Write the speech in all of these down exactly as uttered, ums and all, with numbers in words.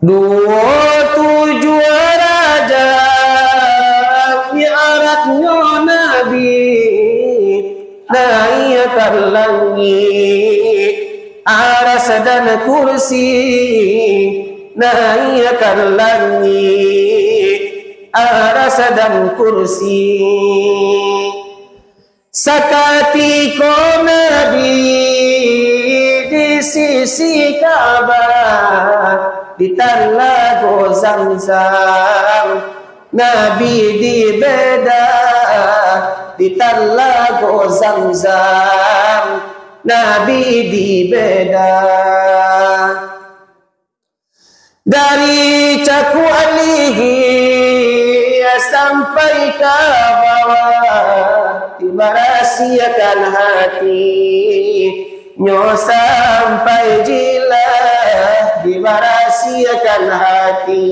Duo tujuah raja, mi'rajnyo Nabi, naiak ka langik, aras dan kursi, naiak ka langik, aras dan kursi. Sakatiko Nabi di sisi Ka'bah, di Talago Zamzam. Nabi dibedah di Talago Zamzam, Nabi dibedah. Dari caku alih sampai ka bawah, dibarasiahkan hati, nyo sampai jilah, dibarasiahkan hati,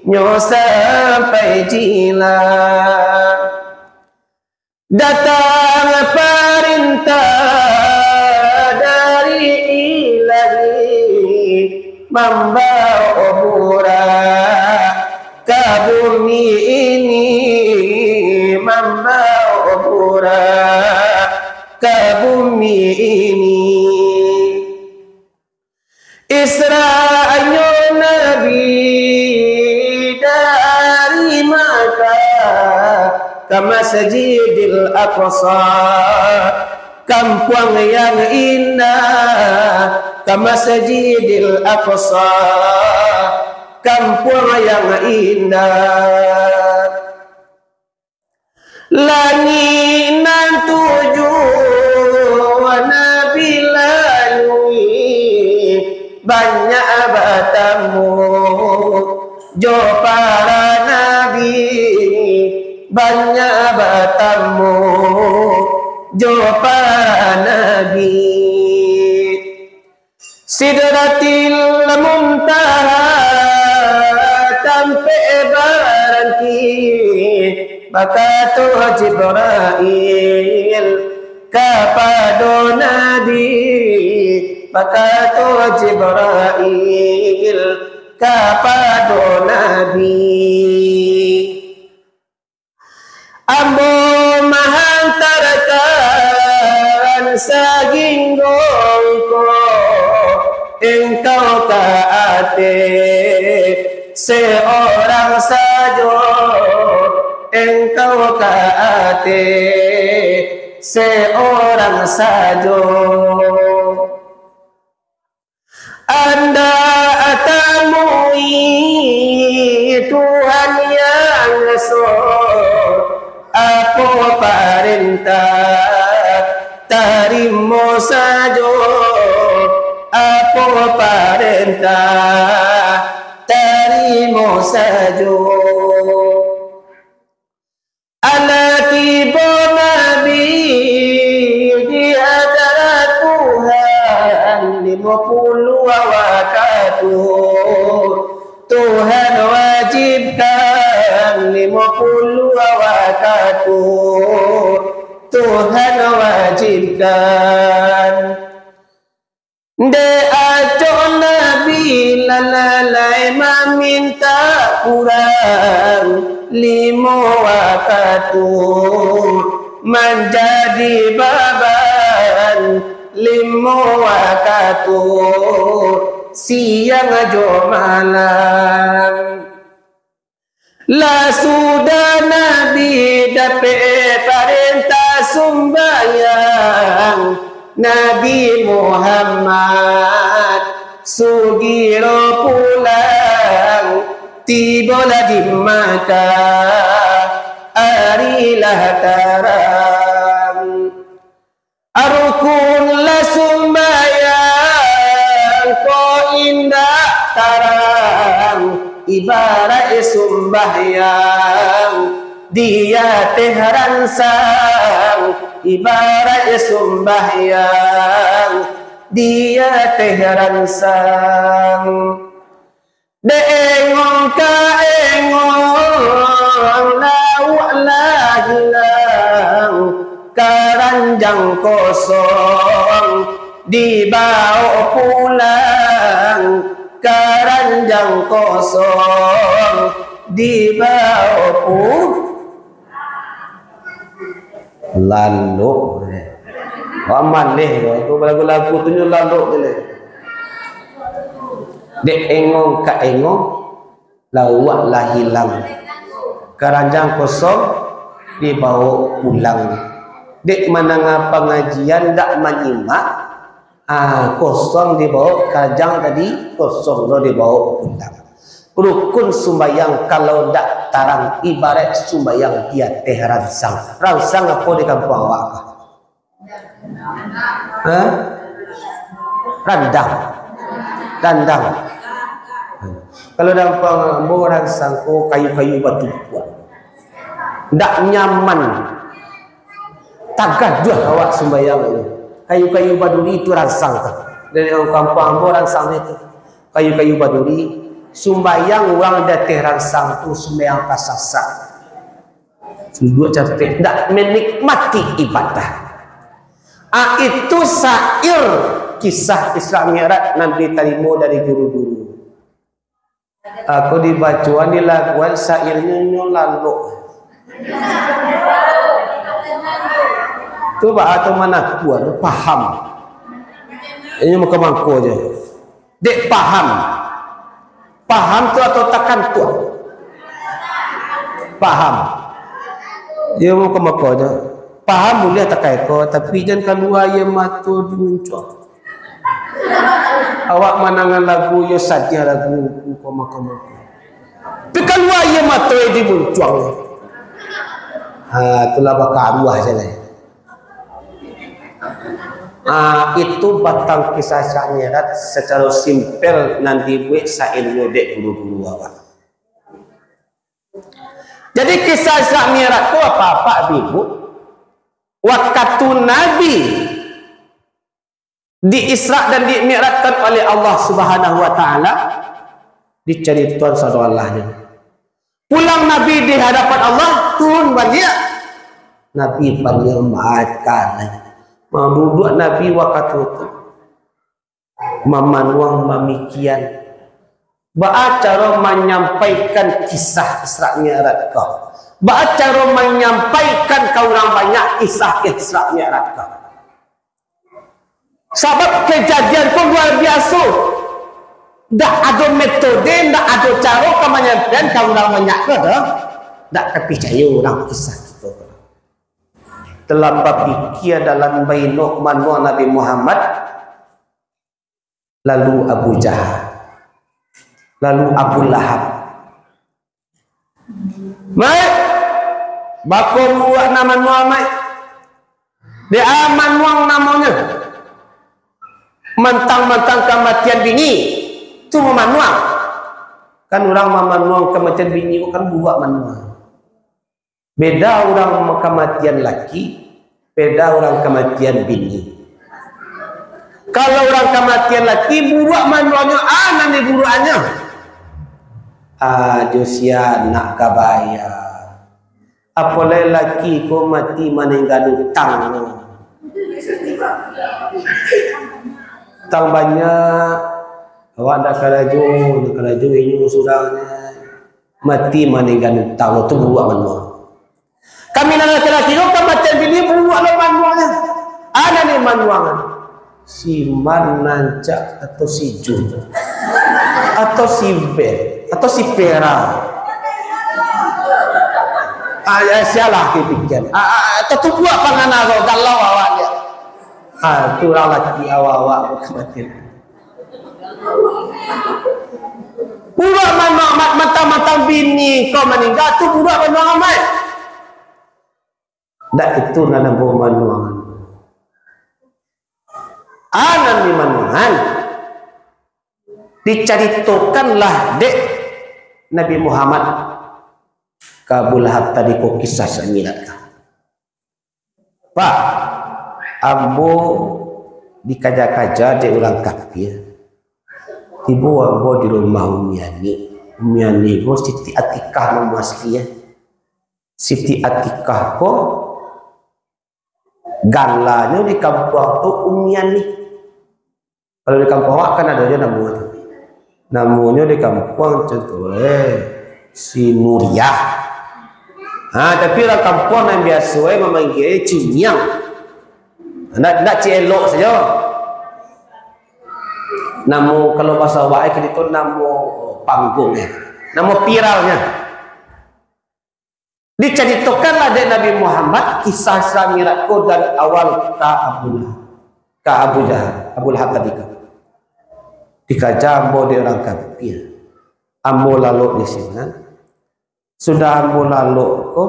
nyo sampai jilah. Datang parentah dari Ilahi, mambaok Burak ka bumi ini, mambaok Burak ka bumi ini. Isra'nyo Nabi dari Makkah ka Masjidil Aqsa, kampuang yang indah, ka Masjidil Aqsa, kampuang yang indah. Langik nan tujuah Nabi lalui, banyak batamu jo para nabi, banyak batamu jo para nabi. Sidratil Muntaha, tampek baranti, bakato Jibrail kapado Nabi, bakato Jibrail kapado Nabi. Ambo mahantarkan sahinggo iko engkau ka ateh seorang sajo, engkau ka ateh seorang sajo. Andak tamui Tuhan yang asuh, apo parentah tarimo sajo, apo parentah tarimo sajo. Alah tibo Nabi di hadarat Tuhan limo puluah wakatu. Tuhan wajibkan limo puluah wakatu. Tuhan wajibkan. Dek acok Nabi lah lalai mamintak kurang limo wakatu, manjadi baban limo wakatu, siang jo malam. Lah sudah Nabi dapek parentah sumbayang, Nabi Muhammad sugiro pulang, tibolah di Makkah ari lah tarang. Rukun lah sumbayang ko indak tarang, ibarat sumbayang di ateh ransang, ibarat sumbayang di ateh ransang. Dek engong ka engong, lauak lah hilang, karanjang kosong dibaok pulang, karanjang Ranjang kosong dibaok pu-, lalok. Wah, maleh tu, lagu-lagu tu nyo lalok tu leh. Dek engong ka engong, lawak lah hilang. Karanjang kosong dibaok pulang. Dek mandanga pangajian dak manyimak, ah, kosong dibaok, karanjang tadi kosong lo dibaok pulang. Rukun sumbayang kalau dak tarang, ibarat sumbayang di ateh ransang. Ransang apo di kampuang awak ko? Ha? Randang. Randang. Kalau di kampuang ambo ransang ko kayu-kayu batu buah. Ndak nyaman. Tagaduah awak sumbayang tu. Kayu-kayu baduri tu ransang tu. Dari kampuang ambo ransang itu. Kayu-kayu baduri, sumbayang urang di ateh ransang tu sumbayang tasasak. Duduak capek, ndak menikmati ibadah. Ah, itu syair kisah Isra Mi'raj nan ditarimo dari guru-guru. Aku dibacoan, dilaguan syairnyo, nyo lalok. Tu baa tu manakuan, paham. Inyo mangko-mangko je. Dek paham. Paham tu atau takantuak? Paham. Iyo mangko-mangko je. Paham buliah takaiko, tapi jan kalua aia mato di muncuang. Awak mandangar lagu, iyo sadiah lagu, ko mangko-mangko. Tapi kalua aia mato di muncuang. Ha, itulah bakaruah je lah. Ah, itu batang kisah Isra Mi'raj sacaro simpel nan dibuek sairinyo dek guru-guru awak. Jadi, kisah Isra Mi'raj tu apak-apak, ibu-ibu, wakatu Nabi di-Isra dan di-Mi'rajkan oleh Allah Subhanahu wa Ta'ala, dicaritoan sadoalahnyo. Pulang Nabi di hadapan Allah, turun baliak. Nabi paniang makan. Maduduak Nabi wakatu tu, mamanuang mamikian, baa caro manyampaikan kisah Isra Mi'raj ko? Baa caro manyampaikan ka urang banyak kisah Isra Mi'raj ko? Sabab kajadian ko lua biaso. Ndak ado metode, ndak ado caro ka manyampaian ka urang banyak ko doh. Ndak tapicayo urang kisah kito ko. Talambat pikia dalam baino manuang Nabi Muhammad, lalu Abu Jahal, lalu Abu Lahab. Mak, bako buruak nan manuang, Mak? Dek a manuang namonyo. Mantang-mantang kamatian bini, tu mamanuang. Kan urang mamanuang kamatian bini ko kan buruak manuang. Beda urang kamatian laki, beda urang kamatian bini. Kalau urang kamatian laki, buruak manuangnyo, a nan diburuakannyo? A, jo sia nak ka baya. Apo lai laki ko mati maninggan utang. Utang banyak, awak ndak karajo, ndak karajo inyo surang. Mati maninggan utang, tu buruak manuang. Kami nan laki-laki ko kamatian bini buruak lo manuangnyo. A nan dimanuang? Si Man, Nancak, atau si Jun? Atau si Ben? Atau si Pera? Ah, ya, sialah dipikia. Ah, ah, ah, tatubuak pangana ko, galau awak dia. Ah, tu urang laki awak-awak ko kamatian. Buruak manuang, ma-, mantang-mantang bini ko maningga, tu buruak manuang amat. Ndak itu nan ambo manuangan. A nan dimanuangan, dicaritokanlah dek Nabi Muhammad ka Abu Lahab tadi ko kisah Isra Mi'raj ka. Pak, ambo dikaja-kaja dek urang kafir. Tibo ambo di rumah Umi Ani. Umi Ani ko Siti Atikah namo asli, ya. Siti Atikah ko galanyo di kampuang tu Umi Ani. Kalau di kampuang awak kan ado jo namo tu. Namonyo di kampuang contoh, eh, si Nuriah. Ha, tapi urang kampuang nan biaso, eh, mamanggia, eh, Ciniang. Ndak, ndak ciek elok sajo. Namo, kalau bahaso awak, eh, kini tu namo panggung, eh. Namo viralnya. Dicaritokanlah dek Nabi Muhammad kisah Isra Mi'raj ko dari awal ka Abu Lahab, ka Abu Jahal, Abu Lahab tadi ko. Dikaja ambo dek urang kafir. Ambo lalok di sinan. Sudah ambo lalok ko,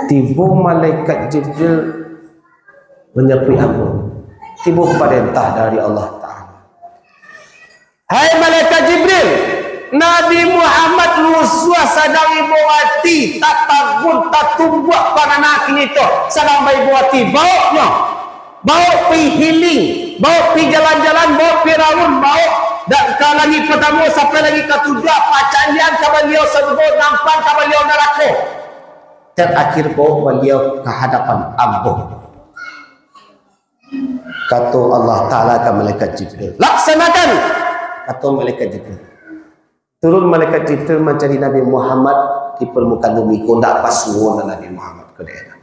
tibo malaikat Jibril manyapuik ambo. Tibo parentah dari Allah Ta'ala. Hai malaikat Jibril, Nabi Muhammad rusuah sadang ibo ati, tatagun, tatumbuak pangana kinito, sadang baibo ati, bawoknyo, bawok pi healing, bawok pi jalan-jalan, bawok pi raun, bawok da-, ka langik partamo sampai langik katujuah, pacandian ka baliau sarugo, nampan ka baliau narako. Tarakhir bawok baliau ka hadapan ambo. Kato Allah Ta'ala ka malaikat Jibril, "Laksanakan!" Kato malaikat Jibril. Turun malaikat Jibril mancari Nabi Muhammad di parmukaan bumi ko, ndak basuo Nabi Muhammad ko daerah.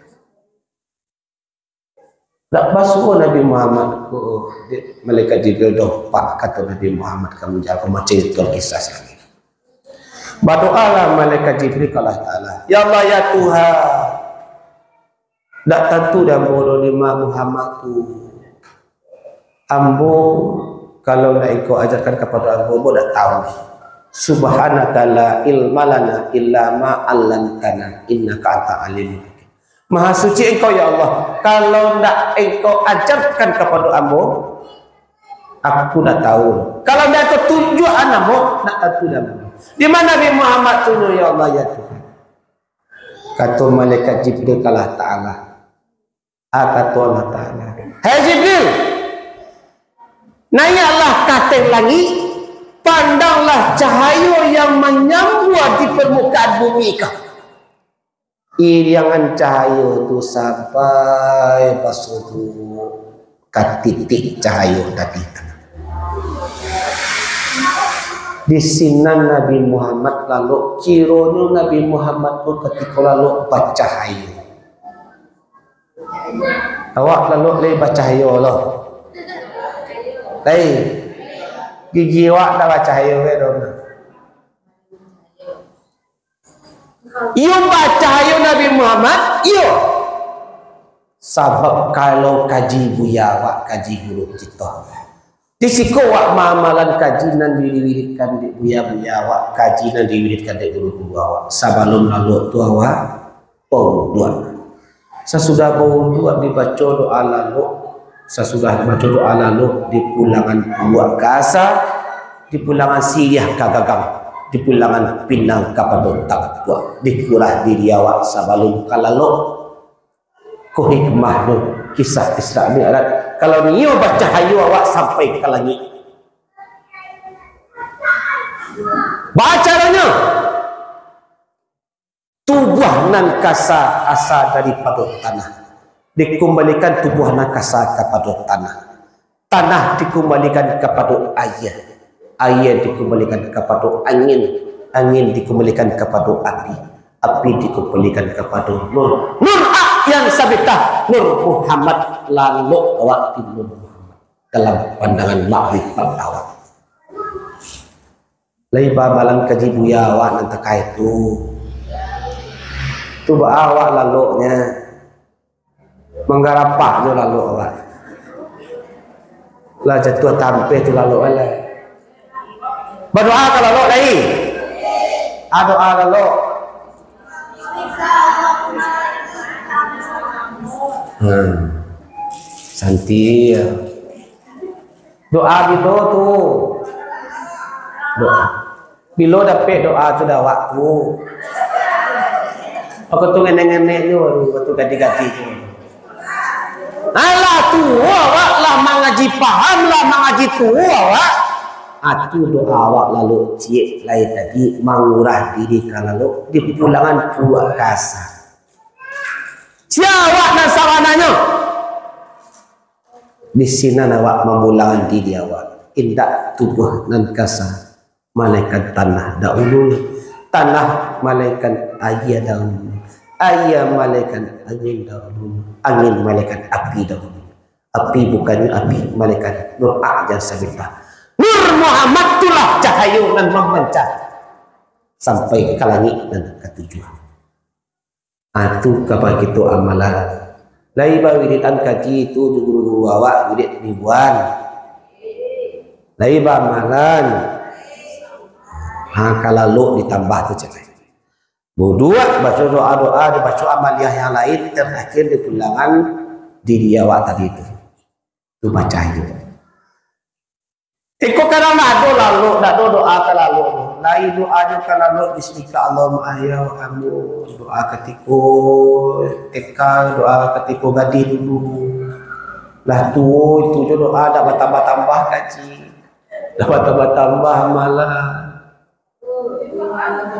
Ndak basuo Nabi Muhammad ko, malaikat Jibril dompak, kato Nabi Muhammad ka manjawab, ka mancarito kisah sakali. Badoalah malaikat Jibril ka Allah Ta'ala, "Ya Allah, ya Tuhan, ndak tantu di ambo doh ni, Muhammad tu. Ambo, kalau ndak Engkau ajarkan kapado ambo, ambo ndak tahu. Subhanaka la ilma lana illa ma 'allamtana, innaka antal alimul hakim." Maha suci Engkau, ya Allah. Kalau ndak Engkau ajarkan kapado ambo, aku ndak tahu. Kalau ndak Engkau tunjuakan ambo, ndak tantu di ambo. Di ma Nabi Muhammad tu, ya Allah, ya Tuhan? Kato malaikat Jibril ka Allah Ta'ala. Ah, kato Allah Ta'ala, "Hai Jibril, naiaklah ka ateh langik, pandanglah cahayo yang manyambua di parmukaan bumi ko." Iriangan cahayo tu sampai basuo ka titik cahayo tadi. Di sinan Nabi Muhammad lalok, kironyo Nabi Muhammad tu katiko lalok bacahayo. Awak lalok lai bacahayo lo. Lai, gigi awak ndak bacahayo doh. Iyo bacahayo Nabi Muhammad, iyo. Sabab kalau kaji buya awak, kaji guru kito, di siko awak maamalan kaji nan diwiridkan dek buya-buya awak, kaji nan diwiridkan dek guru-guru awak. Sabalun lalok tu awak bauduak. Sasudah bauduak dibaco doa lalok, sasudah dibaco doa lalok, dipulangan puak ka asa, dipulangan siriah ka gagang, dipulangan pinang kapado tampuak, dikurah diri awak sabalun ka lalok. Ko hikmah tu, kisah Isra Mi'raj. Kalau nio bacahayo awak sampai ka langik. Baa caronyo? Tubuah nan kasa asa daripado tanah, dikumbalikan tubuah nan kasa kapado tanah. Tanah dikumbalikan kapado aia, aia dikumbalikan kapado angin, angin dikumbalikan kapado api, api dikumbalikan kapado nur. Nur hak yang sabita, Nur Muhammad, lalok awak di Nur Muhammad dalam pandangan makrifat awak. Lai baamalan kaji buya awak nan takai tu. Tu baa awak laloknyo. Manggarapah jo lalok awak. Lah jatuah tampeh tu lalok lai. Badoa ka lalok lai. Ah, doa lalok. Hmm. Santi, ya. Doa gitu tu. Doa. Bilo dapek doa tu dah waktu. Aku tu ngenek-ngenek tu, baru waktu ganti-ganti tu. Alah tuo awak, lah mangaji paham, lah mangaji tuo awak. Atu doa awak lalok ciek lai tadi, mangurah diri ka lalok, dipulangan puak ka asa. Sia awak nan sabananyo? Di sinan awak mamulangan diri awak. Indak tubuah nan kasa, malainkan tanah dahulu. Tanah malainkan aia dahulu. Aia malainkan angin dahulu. Angin malainkan api dahulu. Api bukannyo api, malainkan Nur A'yan Sabitah. Nur Muhammad tu lah cahayo nan mamancar sampai ka langik nan katujuah. Ah, tu ka pakito amalan. Lai bawiridan kaji tu jo guru-guru awak, wirid ribuan. Lai baamalan. Ha, ka lalok ditambah tu, cek. Buduak, baco doa-doa, dibaco amaliah yang lain, terakhir dipulangan diri awak tadi tu. Tu bacayo. Iko kadang ndak ado lalok, ndak ado doa ka lalok tu. Lai doanyo ka lalok bismika Allahumma ahya wa amu. Doa katiko T K, doa katiko gadih dulu. Lah tuo itu jo doa ndak batambah-tambah kaji. Ndak batambah-tambah amalan.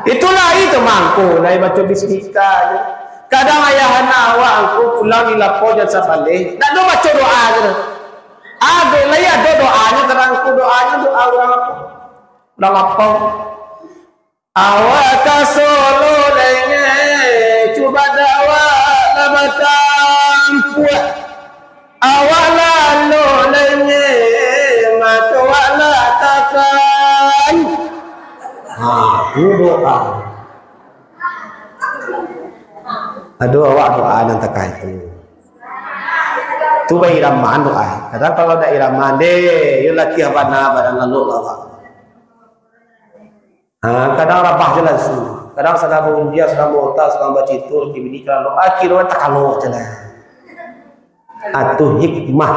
Itulah itu mangko, lai baco bismika tu. Kadang ayah anak awak angku pulang di lapau jan sabaleh, ndak ado baco doa tu. Ado, lai ado doanyo, kadang angku doanyo doa urang apo? Urang lapau. Awak ka Solo lai nyo, cubo dak awak lah batampuak. Awak lalok lai nyo, mato awak lah takan. Ha, tu doa. Ado awak doa nan takai tu. Tu bairamaan doa. Kadang kalau dak iramaan, deh, yo latiah bana badan lalok lah awak. Ha, kadang rabah je langsung. Kadang sadang baundiang, sadang baota, sadang bacito, kini kalau akhir takalo je lah. Atu hikmah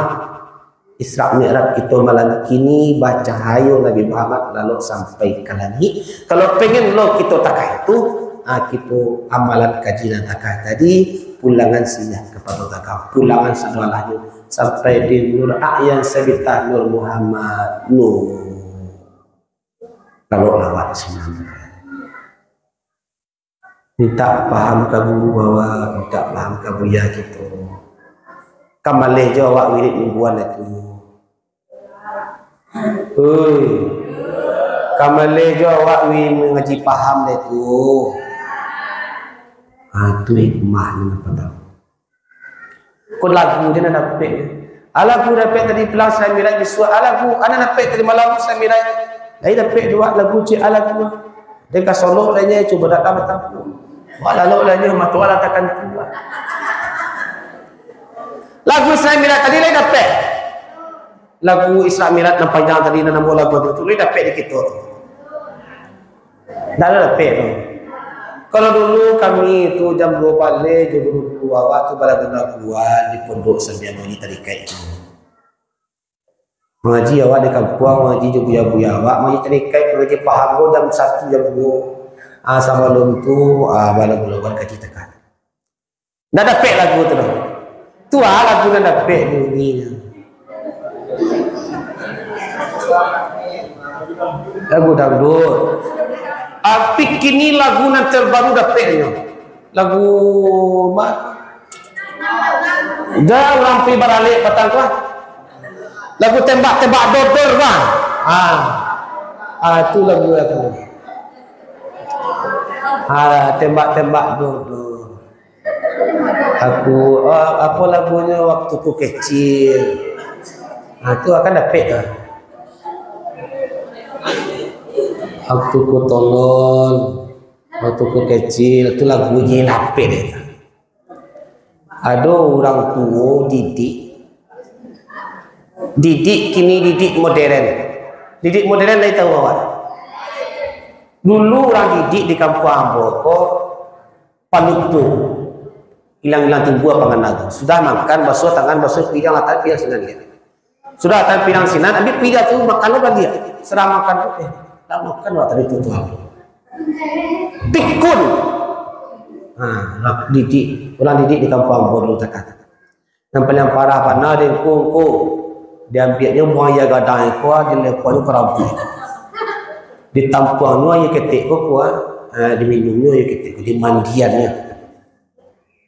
Isra Mi'raj kito malam kini, bacahayo Nabi Muhammad lalok sampai ka langik. Kalau pengen lo kito takai tu, ha, kito amalan kaji nan takai tadi, pulangan sinah kapado gagah, pulangan sadolahnyo sampai di Nur A'yan Sabitah Nur Muhammad Nur. Kalau lawat sinan. Mintak paham ka guru awak, mintak paham ka buya kito. Ka maleh jo awak wirid mingguan itu. Oi. Ka maleh jo awak wi mangaji paham deh tu. Ha, tu hikmah nan patang. Ko lagu je nan dapek. Ah, lagu dapek tadi pulang Isra Mi'raj bisuak. Ah, lagu, ah, nan dapek tadi malam Isra Mi'raj. Lai dapek juo lagu cek, ah, lagu. Den ka Solok lai nyo, cubo datang batampuak. Wah, lalok lai nyo, mato lah takan kuat. Lagu Isra Mi'raj tadi lai dapek. Lagu Isra Mi'raj nan panjang tadi, nan namo lagu tu, tu lai dapek di kito tu. Ndak ado dapek tu. Kalau dulu kami tu jam duo baleh jo guru-guru awak tu balagu-laguan di pondok sambil mangaji tarikaik tu. Mangaji awak di kampuang, mangaji jo buya-buya awak, mangaji tarikaik, mangaji paham ko jam satu, jam duo. Ah, sabalum tu, ah, balagu-laguan kaji takah. Ndak dapek lagu tu doh. Tu ah lagu nan dapek bunyi. Lagu dangdut. Tapi kini lagu nan terbaru dapek nyo. Lagu ma-, dah urang pi baralek patang tu ah. Lagu tembak-tembak dodor bah. Ah. Ah, tu lagu aku. Ah, tembak-tembak dodor. Aku, ah, apo lagunyo, Waktu Ku Kecil. Ah, tu akan dapek tu. Waktu Ku Tolol, Waktu Ku Kecil, tu lagunyo dapek deh tu. Ado urang tuo didik. Didik kini didik modern. Didik modern lai tahu awak? Dulu urang didik di kampuang ambo ko, palupo. Ilang-ilang tumbuah pangan lagu. Sudah makan, basuah tangan, basuah piriang, latak piriang sinan liak. Sudah latak piriang sinan, ambiak piriang tu, makan lo baliak. Sudah makan, eh, ndak makan wak tadi tu, tu apo? Pikun. Ha, urang didik, urang didik di kampuang ambo dulu takah. Nan paliang parah bana deh, ngku, ngku. Diambiaknyo buang aia gadang iko, dilepahnyo ka rambuik. Ditampuangnyo aia ketek ko, ko, ha, diminumnyo aia ketek ko, dimandiannyo.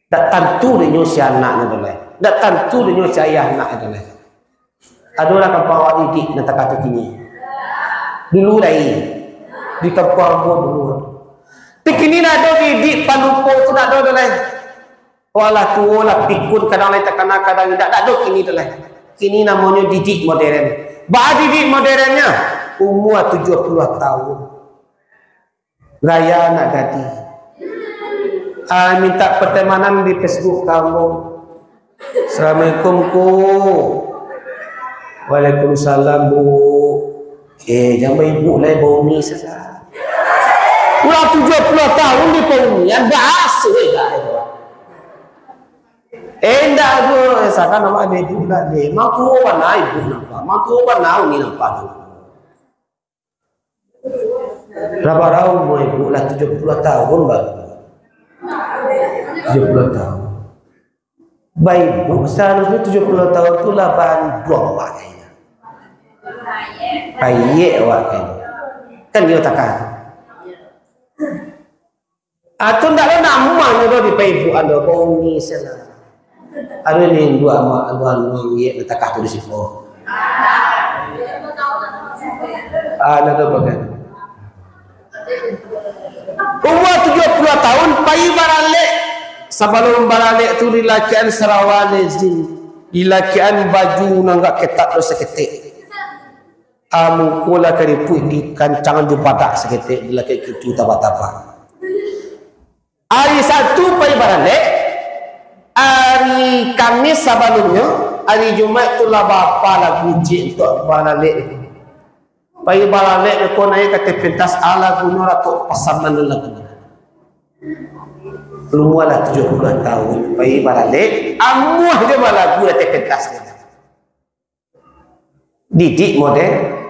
Ndak tantu dek nyo sia anaknyo tu lai. Ndak tantu dek nyo sia ayah anaknyo tu lai. Ado lah kampuang awak didik nan takah tu kini? Dulu lai. Di kampuang ambo dulu. Tapi kini ndak ado didik palupo tu, ndak ado doh lai. Walah tuo lah pikun, kadang lai takana, kadang indak, ndak ado kini doh lai. Kini namonyo didik modern. Baa didik modernnyo? Umua tujuah puluah tahun. Gaya anak gadih. Ah, minta pertemanan di Facebook ka ambo. "Assalamualaikum, Ku." "Waalaikumsalam, Bu." "Eh, jan baibuk lai, baumi sajo." Urang tujuah puluah tahun di paumi, jan baasuah lai. Eh, indak, Bu. Eh, sakan awak baibuk lah, ni. Mangko bana ibuk nampak. Mangko bana uni nampak. Lah bara umua ibuk, lah tujuah puluah tahun baru. Tujuah puluah tahun. Baibuk saharusnyo tujuah puluah tahun tu lah banduang awak kayaknyo. Payek awak kayaknyo. Kan iyo takah. Atau ndak lo namonyo doh dipaibukan doh, baumi salah. Aduh, ni induak amak, aduh, anu, iye, letakah tu di siko. Ah, ndak ado pakai. Umua tujuah puluah tahun, pai baralek. Sabalum baralek tu dilakekan sarawa lezim, dilakekan baju nan agak ketat tu saketek. Ah, muko lah karipuik, dikancangan jo badak saketek, dilakekan kucu taba-taba. Ari Sabtu pai baralek, ari Kamis sabalumnyo, ari Jumaik tu lah bapa lagu jik untuak baralek tu. Pai baralek ko naiak ka ateh pentas, ah, lagunyo ratok pasaman lagu. Umua lah tujuah puluah tahun, pai baralek, amuah jo balagu di ateh pentas tu. Didik model.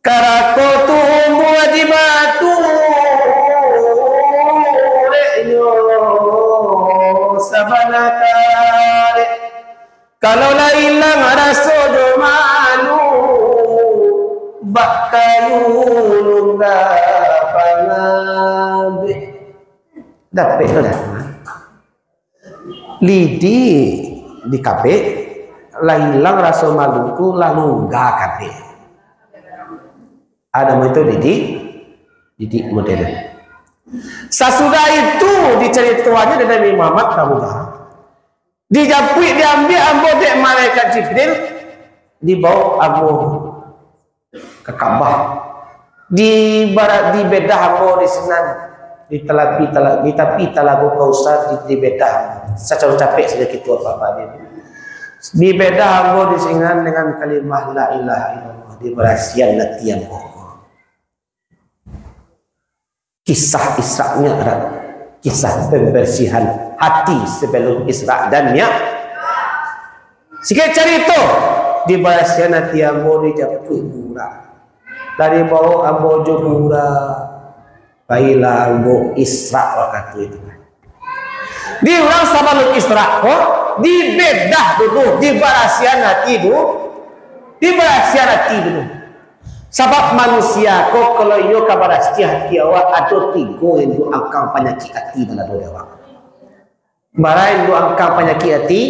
Karako tumbuah di batu, dek nyo sabana karek. Kalau lah ilang raso jo malu, bak kayu lungga pangabek. Dapek tu dah. Lidi dikabek, lah ilang raso malu tu, lah lungga kabek. Ado namo itu didik, didik modern. Sasudah itu dicaritoannyo dari Nabi Muhammad ka Abu Jahal. Dijapuik, diambiak ambo dek malaikat Jibril, dibaok ambo ka Ka'bah. Di bara-, dibedah ambo di sinan, di talapi tala-, di tapi talago Kausar, di, dibedah. Sacau capek sajo kitu apa-apa dia. Dibedah ambo di sinan dengan kalimah la ilaha illallah, dibarasiahan ati ambo. Kisah Isra Mi'raj, kisah pembersihan hati sebelum Isra dan Mi'raj. Sikit carito, dibarasiahan ati ambo dijapuik burak. Dari bawah ambo jo burak, pailah ambo Isra wakatu itu. Di urang sabalum Isra ko, dibedah dulu, dibarasiahan ati dulu, dibarasiahan ati dulu. Sabab manusia ko, kalau iyo ka barasiah ati awak, ado tigo induak angkang panyakik ati nan ado di awak. Bara induak angkang panyakik ati?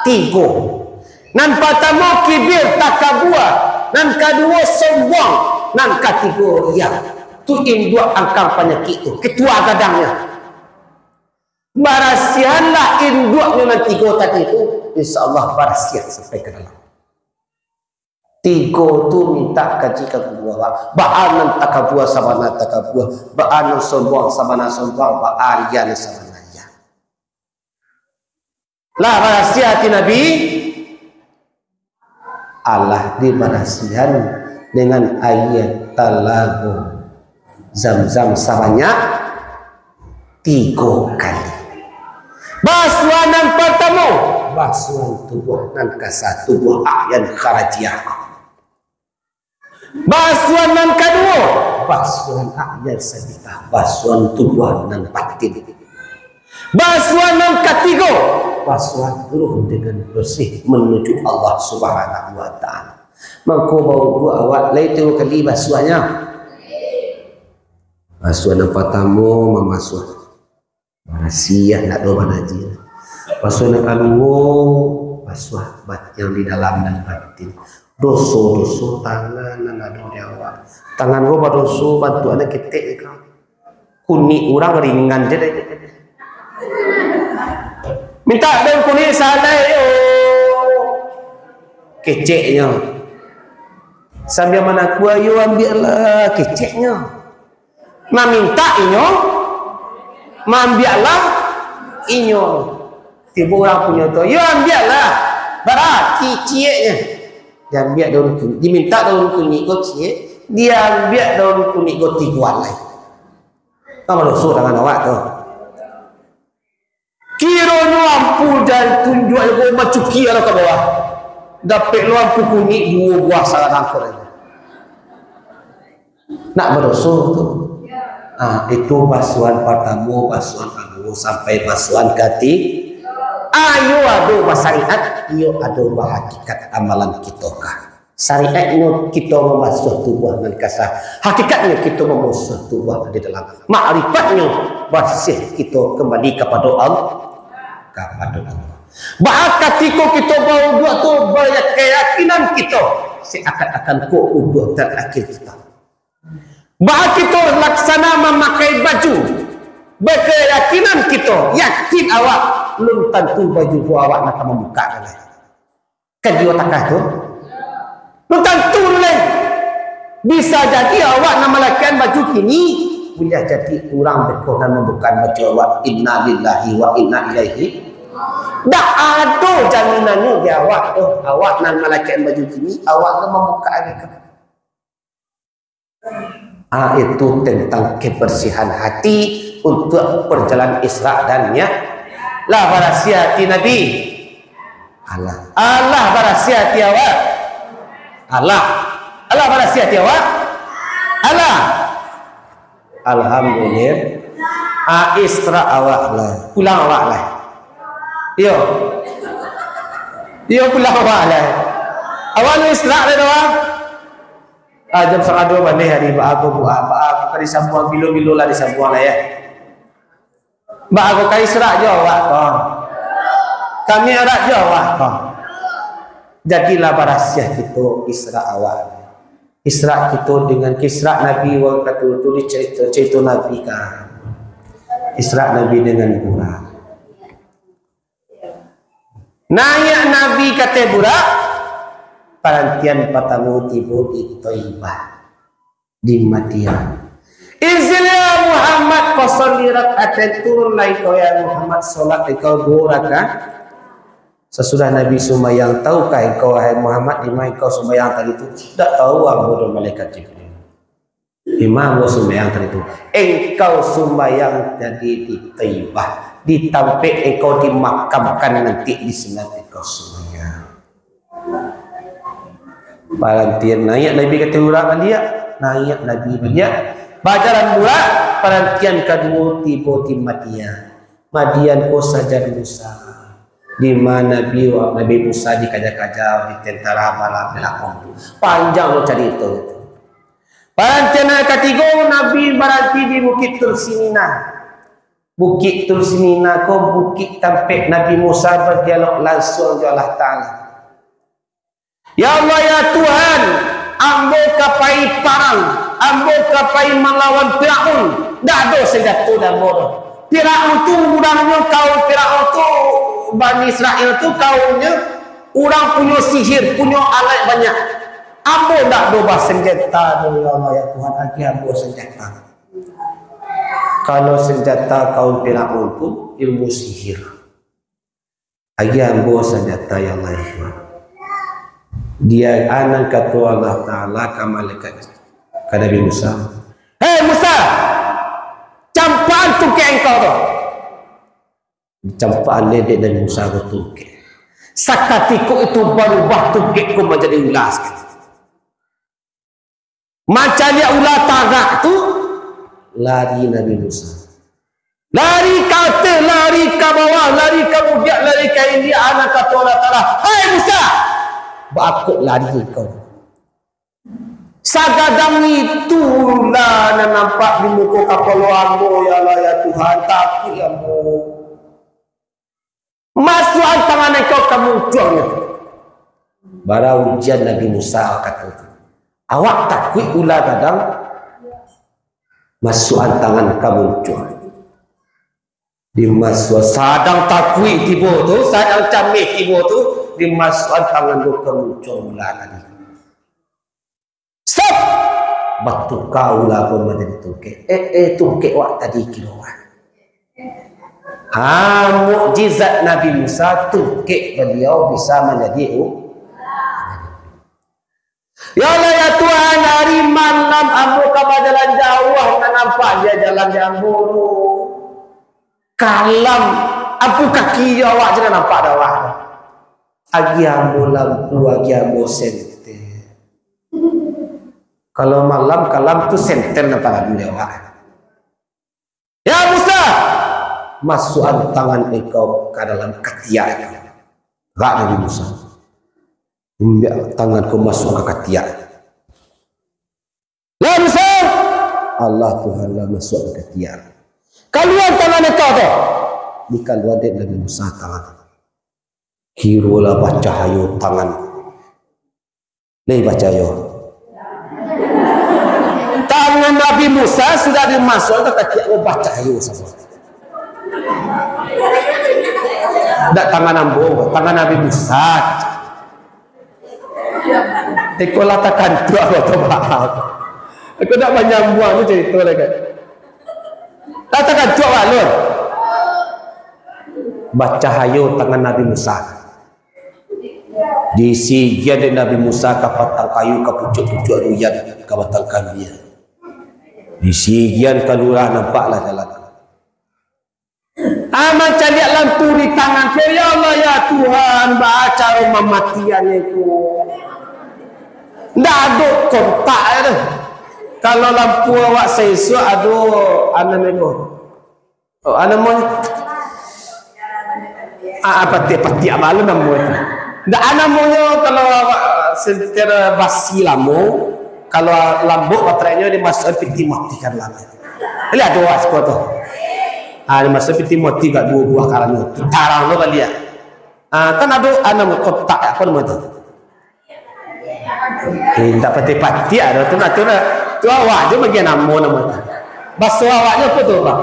Tigo. Nan partamo kibir, takabua. Nan kaduo sombong. Nan katigo riya. Tu induak angkang panyakik tu. Ketua gadangnyo. Barasiahanlah induaknyo nan tigo tadi tu, insya Allah barasiah sampai ka dalam. Tigo tu mintak kaji ka guru awak. Baa nan takabua sabana takabua, baa nan sombong sabana sombong, baa riya nan sabana riya. Lah barasiah ati Nabi, alah dibarasiahan dengan aia talago Zamzam sabanyak tigo kali. Basuahan nan partamo, basuahan tubuah nan kasa, tubuah a'yan kharajiyah. Basuahan nan kaduo, basuahan a'yan sabitah, basuahan tubuah nan batin. Basuahan nan katigo, basuahan ruh dengan bersih menuju Allah Subhanahu wa Ta'ala. Mangko bawudu awak lai tigo kali basuahnyo. Basuahan nan partamo mamasuah. Barasiah, ndak ado banajih. Basuah nan kaduo, basuah bat-, yang di dalam nan batin. Doso-doso tangan nan ado di awak. Tangan ko badoso, bantuaknyo ketek ko. Kunik urang ringan je deh. Minta daun kunik salai, yo. Keceknyo. Sambil manakua, yo ambiaklah, keceknyo. Maminta inyo, maambiaklah inyo. Tibo urang punyo tu, yo ambiaklah. Bara kicieknyo. Diambiak daun kunik, diminta daun kunik ko ciek, diambiak daun kunik ko tigo alai. Ka badoso tangan awak tu. Kironyo ampu jan tunjuak ko bacukia lah ka bawah. Dapek lo ampu kunik duo buah sagadang ko. Nak badoso tu. Ah, itu basuhan partamo, basuhan kaduo, sampai basuhan kati-, ayo ado basariat, iyo ado bahakikat amalan kito ka. Syariatnyo kito mambasuah tubuah nan kasa, hakikatnyo kito mambasuah tubuah nan di dalam. Makrifat nyo barasiah kito kambali kapado Allah, kapado Allah. Baa katiko kito bauduak tu, baya-, kayakinan kito, seakan-akan ko uduak tarakhir kito. Baa kito laksana mamakai baju, bakayakinan kito, yakin awak, lun tantu baju tu awak nan ka mambukak lai. Kan jiwa takah tu? Lun tantu tu lai. Bisa jadi awak nan malakian baju kini, buliah jadi urang beko nan mambukakan baju awak. Innalillahi wa inna ilaihi. Dak ado jaminannyo di awak tu. Awak nan malakian baju kini, awak nan mambukakan beko. Ah, itu tentang kebersihan hati untuk perjalanan Isra dan Mi'raj. Lah barasiah hati Nabi. Alah. Alah barasiah hati awak. Alah. Alah barasiah hati awak. Alah. Alhamdulillah. Ah, Isra awak lah. Pulang awak lah. Iyo. Iyo, pulang awak lah. Awak lu Isra lah tu, ah. Ah, jam satangah duo baleh ari, baa ko buah, baa ko ka disambuang, bilo-bilo lah disambuang lah, yo. Baa ko ka Isra jo awak ko. Ka Mi'raj jo awak ko. Jadilah barasiah kito Isra awak. Isra kito dengan Isra Nabi wakatu tu dicarito, carito Nabi ka. Isra Nabi dengan Burak. Naiak Nabi ka ateh Burak, parantian partamo tibo di Thaibah, di Madinah. Inzil ya Muhammad, fasalli rak'atain, turunlah engkau ya Muhammad, salat engkau duo rakaat. Sasudah Nabi sumbayang, tahukah engkau, wahai Muhammad, di ma engkau sumbayang tadi tu? Dak tahu ambo doh, malaikat Jibril. Di ma ambo sumbayang tadi tu? Engkau sumbayang tadi di Taibah, di tampek engkau dimakamkan, nanti di sinan engkau sumbayang. Parantian naiak Nabi ka ateh Burak baliak, naiak Nabi baliak. Bajalan Burak, parantian kaduo tibo di Madinah. Madinah ko sajan Musa. Di ma Nabi, Nabi Musa dikaja-kaja di tentara bala Firaun tu. Panjang lo carito tu. Parantian nan katigo, Nabi baranti di Bukik Tursinina. Bukik Tursinina ko bukik tampek Nabi Musa badialog lansuang jo Allah Ta'ala. Ya Allah, ya Tuhan, ambo ka pai parang, ambo ka pai malawan Firaun, dak ado sanjato di ambo doh. Firaun tu udangnyo, kaum Firaun tu, Bani Israel tu, kaumnyo, urang punyo sihir, punyo alaik banyak. Ambo dak ado basanjata doh, ya Allah, ya Tuhan, agiah ambo sanjata. Kalau sanjata kaum Firaun tu, ilmu sihir. Agiah ambo sanjata, ya Allah, ya Tuhan. Dia anan kato Allah Ta'ala ka malaikat, ka Nabi Musa. "Hei Musa, campakan tungkek engkau tu." Dicampakan dek Nabi Musa ko tungkek. Sakatiko itu barubah tungkek ko manjadi ula sakali. Mancaliak ula tagak tu, lari Nabi Musa. Lari ka ateh, lari ka bawah, lari ka mudiak, lari ka iliak, anak kato Allah Ta'ala, "Hai Musa, baa kok lari engkau?" "Sagadang itu ula nan nampak di muko kapalo ambo, ya Allah, ya Tuhan, takuik ambo." Masuakan tangan engkau ka muncuangnyo. Bara ujian Nabi Musa wakatu tu. Awak takuik ular gadang, masuakan tangan ka muncuang. Dimasuak, sadang takuik tibo tu, sadang cameh tibo tu, dimasuakan tangan tu ka muncuang ular tadi. Sap! Batuka ular ko manjadi tungkek. Eh, eh, tungkek wak tadi kiro wak. Ha, mukjizat Nabi Musa, tungkek baliau bisa manjadi u-, Ya Allah, ya Tuhan, ari malam ambo ka bajalan jauah, ndak nampak juo jalan di ambo tu. Kalam, ampu kaki jo awak se ndak nampak dek awak. Agiah ambo lampu, agiah ambo senter. Kalau malam, kalam tu senter nan paralu dek awak. Ya Musa, masuakan tangan engkau ka dalam katiak engkau. Gerak Nabi Musa. Ambiak tangan ko masuak ka katiak. Lah Musa, Allah Tuhan lah masuak ka katiak. Kalua tangan engkau tu. Dikalua dek Nabi Musa tangan. Kirolah bacahayo tangan. Lai bacayo. Tangan Nabi Musa sudah dimasuakan ka katiak ko bacayo samo. Ndak tangan ambo, tangan Nabi Musa. Iko lah takantuak lo tu, Pak. Iko ndak manyambuang tu carito lai kan. Lah takantuak, Pak, lo. Bacahayo tangan Nabi Musa. Diisi gian dek Nabi Musa ka batang kayu, ka pucuak-pucuak duyan, ka batang kayu. Diisi gian kalua, nampaklah jalan. Ah, mancaliak lampu di tangan ko, ya Allah, ya Tuhan, baa caro mamatiannyo ko. Ndak ado kontak e doh. Kalau lampu awak saisuak ado, anu namo ko. Oh, ah, namonyo? Ah, ah, patiak-patiak balo namo tu. Ndak, ah, namonyo kalau awak senter basi lamo, kalau lambok baterainyo dimasuakan piti mati kan lamo. Liek ado awak siko tu. Ah, dimasuakan piti mati agak duo buah karano. Tarang tu baliak. Ah, kan ado, ah, namo kontak, apo namo tu? Eh, indak patiak-patiak doh tu, nah, tu, nah. Tu awak jo bagian namo, namo tu. Baso awaknyo apo tu, Bang?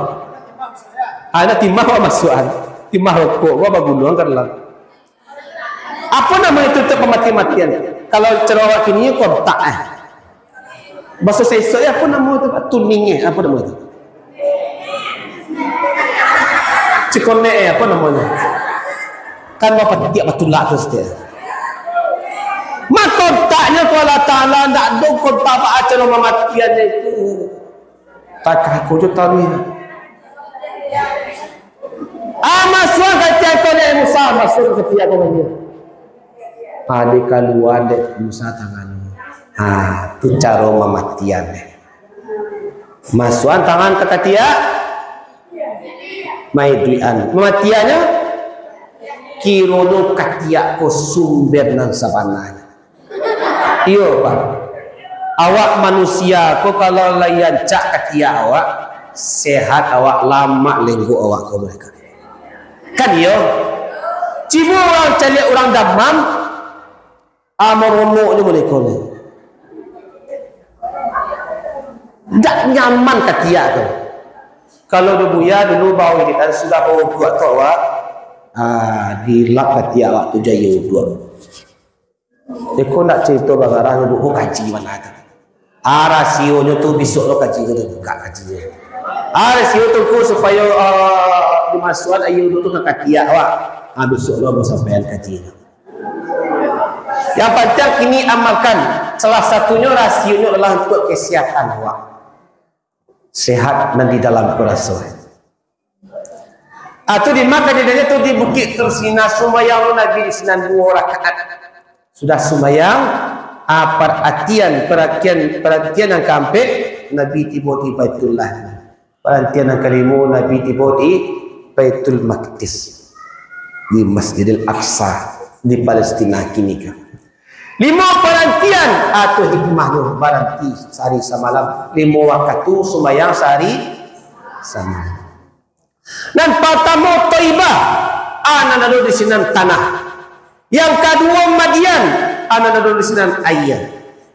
Ah, nak timah awak masuakan. Timah rokok, awak bagunuang ka dalam. Apo namo itu tu pamati-matian? Kalau caro awak kini, kontak, eh. Baso saisuak, eh, apo namo itu, Pak? Tuning, eh, apo namo itu? Cikonek, eh, apo namonyo? Kan bapatiak batulak tu setiap. Mako kontaknyo ko Allah Ta'ala, ndak ado kontak, baa caro mamatiannyo itu. Takah ko jo taruih. Ah, masuak ka katiak ko dek Musa, masuak ka katiak ko baliak. Ah, dikalua dek Musa tangan. Ah, tu caro mamatian deh. Masuakan tangan ka katiak, maiduikan. Mamatiannyo, kironyo katiak ko sumber nan sabananyo. Iyo, Pak. Awak manusia ko kalau lai rancak katiak awak, sehat awak, lamak lenggok awak ko mereka. Kan iyo? Cubo urang caliak urang damam, ah, maromok jo mereka ni. Ndak nyaman katiak tu. Kalau di Buya dulu bawa kita sudah bawa buat tu awak, ah, dilap katiak awak tu jaya buat. Iko ndak carito bagarah, ibu ko kaji bana tu. Ah, rasionyo tu bisuak lo kaji ko, tu bukak kaji. Ah, rasio tu ko supayo, ah, dimasuakan aia udu tu ka katiak awak. Ah, bisuak lo basampaian kaji tu. Yang pantiang kini amalkan. Salah satunyo rasionyo adalah untuak kesehatan awak. Sehat nan di dalam ko raso. Ah, tu di ma kajadiannyo tu? Di Bukik Tursina, sumbayang Nabi di sinan duo rakaat. Sudah sumbayang, ah, paratian, paratian, paratian nan kaampek, Nabi tibo di Baitullah. Paratian nan kalimo, Nabi tibo di Baitul Maqdis, di Masjidil Aqsa, di Palestina kini ko. Limo paratian, ah, tu hikmahnyo, baranti sahari samalam. Limo wakatu sumbayang sahari samalam. Nan partamo, Taibah. A nan ado di sinan tanah. Yang kaduo Madian, a nan ado di sinan aia.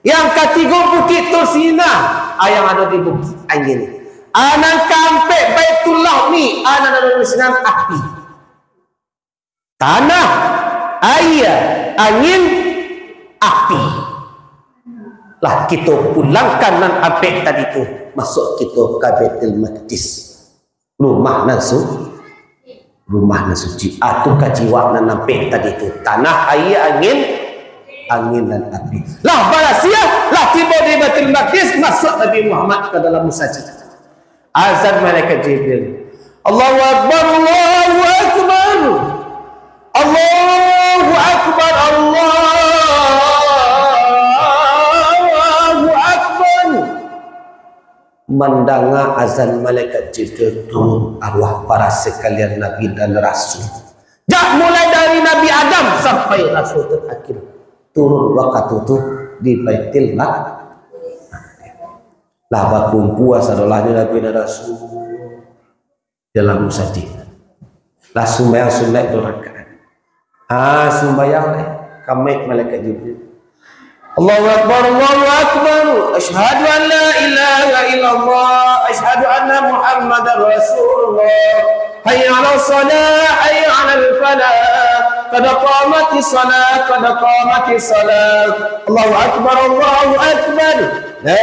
Yang katigo Bukik Tursina, a yang ado di Bukik Angin. A nan kaampek Baitul Lahmi, a nan ado di sinan api. Tanah, aia, angin, api. Lah, kito pulangkan nan ampek tadi tu, masuak kito ka Baitul Maqdis. Rumah nan su-, rumah nan suci. A tu kaji awak nan ampek tadi tu. Tanah, aia, angin, angin nan api. Lah barasiah, lah tibo di Baitul Maqdis, masuak Nabi Muhammad ka dalam musajik. Azan malaikat Jibril. Allahu Akbar, Allahu Akbar. Allahu Akbar, Allahu Akbar. Mandanga azan malaikat Jibril, turun arwah para sakalian nabi dan rasul. Jak mulai dari Nabi Adam sampai rasul terakhir, turun wakatu tu di Baitul Maqdis. Lah bakumpua sadolahnyo nabi dan rasul dalam musajik. Lah sumbayang sunaik duo rakaat. Ah, sumbayang deh. Kamaik malaikat Jibril. Allahu Akbar, Allahu Akbar. Asyhadu an la ilaha illallah. Asyhadu anna Muhammadar Rasulullah. Hayya 'alas shalah, hayya 'alal falah. Qad qamatis shalah, qad qamatis shalah. Allahu Akbar, Allahu Akbar. La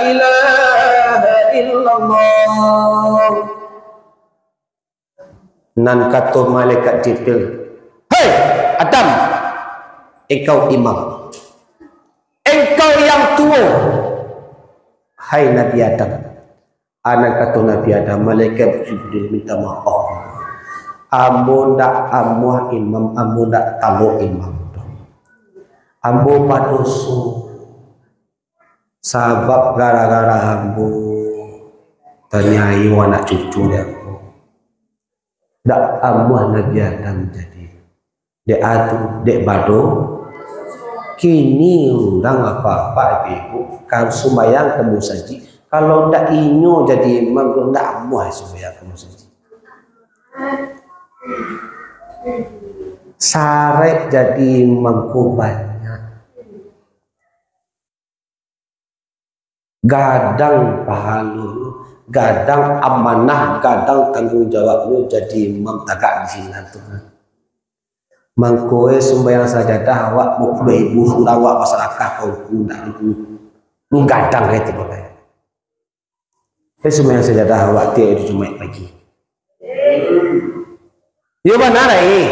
ilaha illallah. Nan kato malaikat Jibril, "Hei, Adam, engkau imam. Engkau yang tuo, hai Nabi Adam." A nan kato Nabi Adam, malaikat Jibril minta maaf. Ambo ndak amuah imam, ambo ndak talok imam. Ambo badoso. Sabab gara-gara ambo, taniayo anak cucu dek ambo. Dak amuah Nabi Adam jadi. Dek atu, dek bado. Kini urang apak-apak ibu-ibu, ka sumbayang ka musajik. Kalau ndak inyo jadi imam tu, ndak amuah sumbayang ka musajik. Sarek jadi imam ko banyak. Gadang pahalonyo, gadang amanah, gadang tangguang jawabnyo jadi imam tagak di sinan tu. Mangko e sumbayang sajadah awak dua puluah ribu surang awak basadakah ka ungku, ndak ungku. Lu gadang e tu bagai. E sumbayang sajadah awak tiok hari Jumaik pagi. Iyo bana, ai.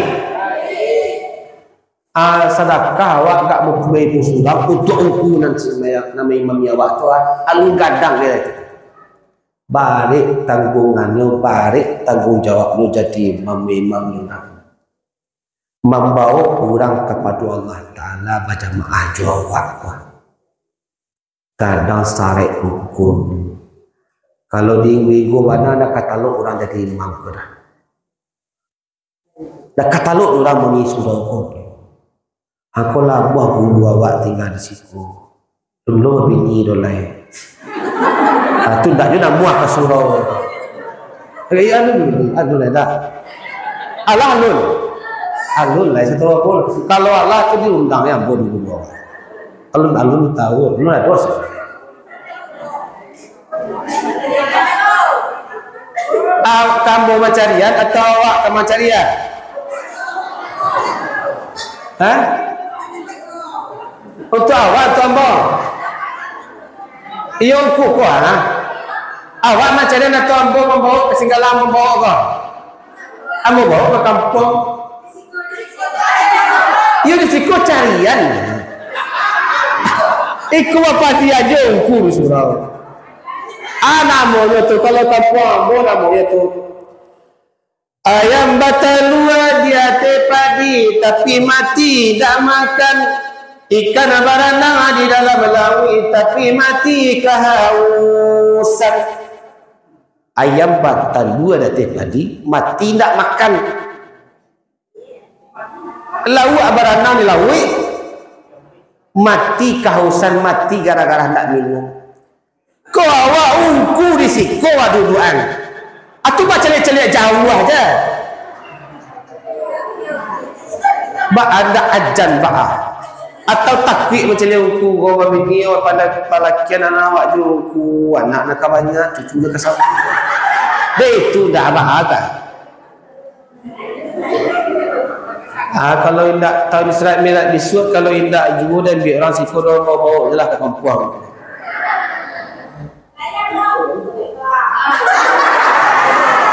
Ah, sadakah awak agak dua puluah ribu surang untuak ungku nan sumbayang, nan maimami awak tu, ah, alun gadang dek. Barek tanggungannyo, barek tangguang jawabnyo jadi imam-imam urang. Mambaok urang kapado Allah Ta'ala bajamaah jo awak tu. Gadang sarek hukum. Kalau diinggo-inggo bana, ndak ka talok urang jadi imam ko doh. Ndak ka talok urang mangisi surau ko doh. Angko labuah guru awak tingga di siko. Dulu bini do lai. Ah, tu ndak jo namuah ka surau. Eh, alun, alun lai dah. Alah, alun. Alun lai, satahu aku. Kalau alah tu diundang, ya, ambo dulu dua. Alun, alun tahu, alun ado sih. Ah, ka ambo mancarian atau awak ka mancarian? Hah? Untuak awak, untuak ambo? Iyo, ungku ko, ha? Awak mancarian atau ambo mambaok ka Singgalang, mambaok ko? Ambo baok ka kampuang. Iyo, di siko carian. Iko bapati ajo ungku di surau. Ah, namonyo tu, kalau kampuang ambo namonyo tu. Ayam batalua di ateh padi, tapi mati dak makan. Ikan baranang di dalam lauik, tapi mati kahausan. Ayam batalua di ateh padi, mati dak makan. Lauak baranang di lauik, mati kahausan, mati gara-gara ndak minum. Ko awak ungku di siko duduak-an. Atu bacaliak-caliak jauah ja. Baa ndak ajan baa? Atau takuik macam ni, ungku ko babini, pala-, palakian anak awak jo ungku, anak nan ka banyak, cucu nan ka sabuik. Deh, itu ndak baa kan? Ah, kalau indak taun Isra Mi'raj bisuak, kalau indak juo den ambiak urang siko doh, baok-baok je lah ka kampuang.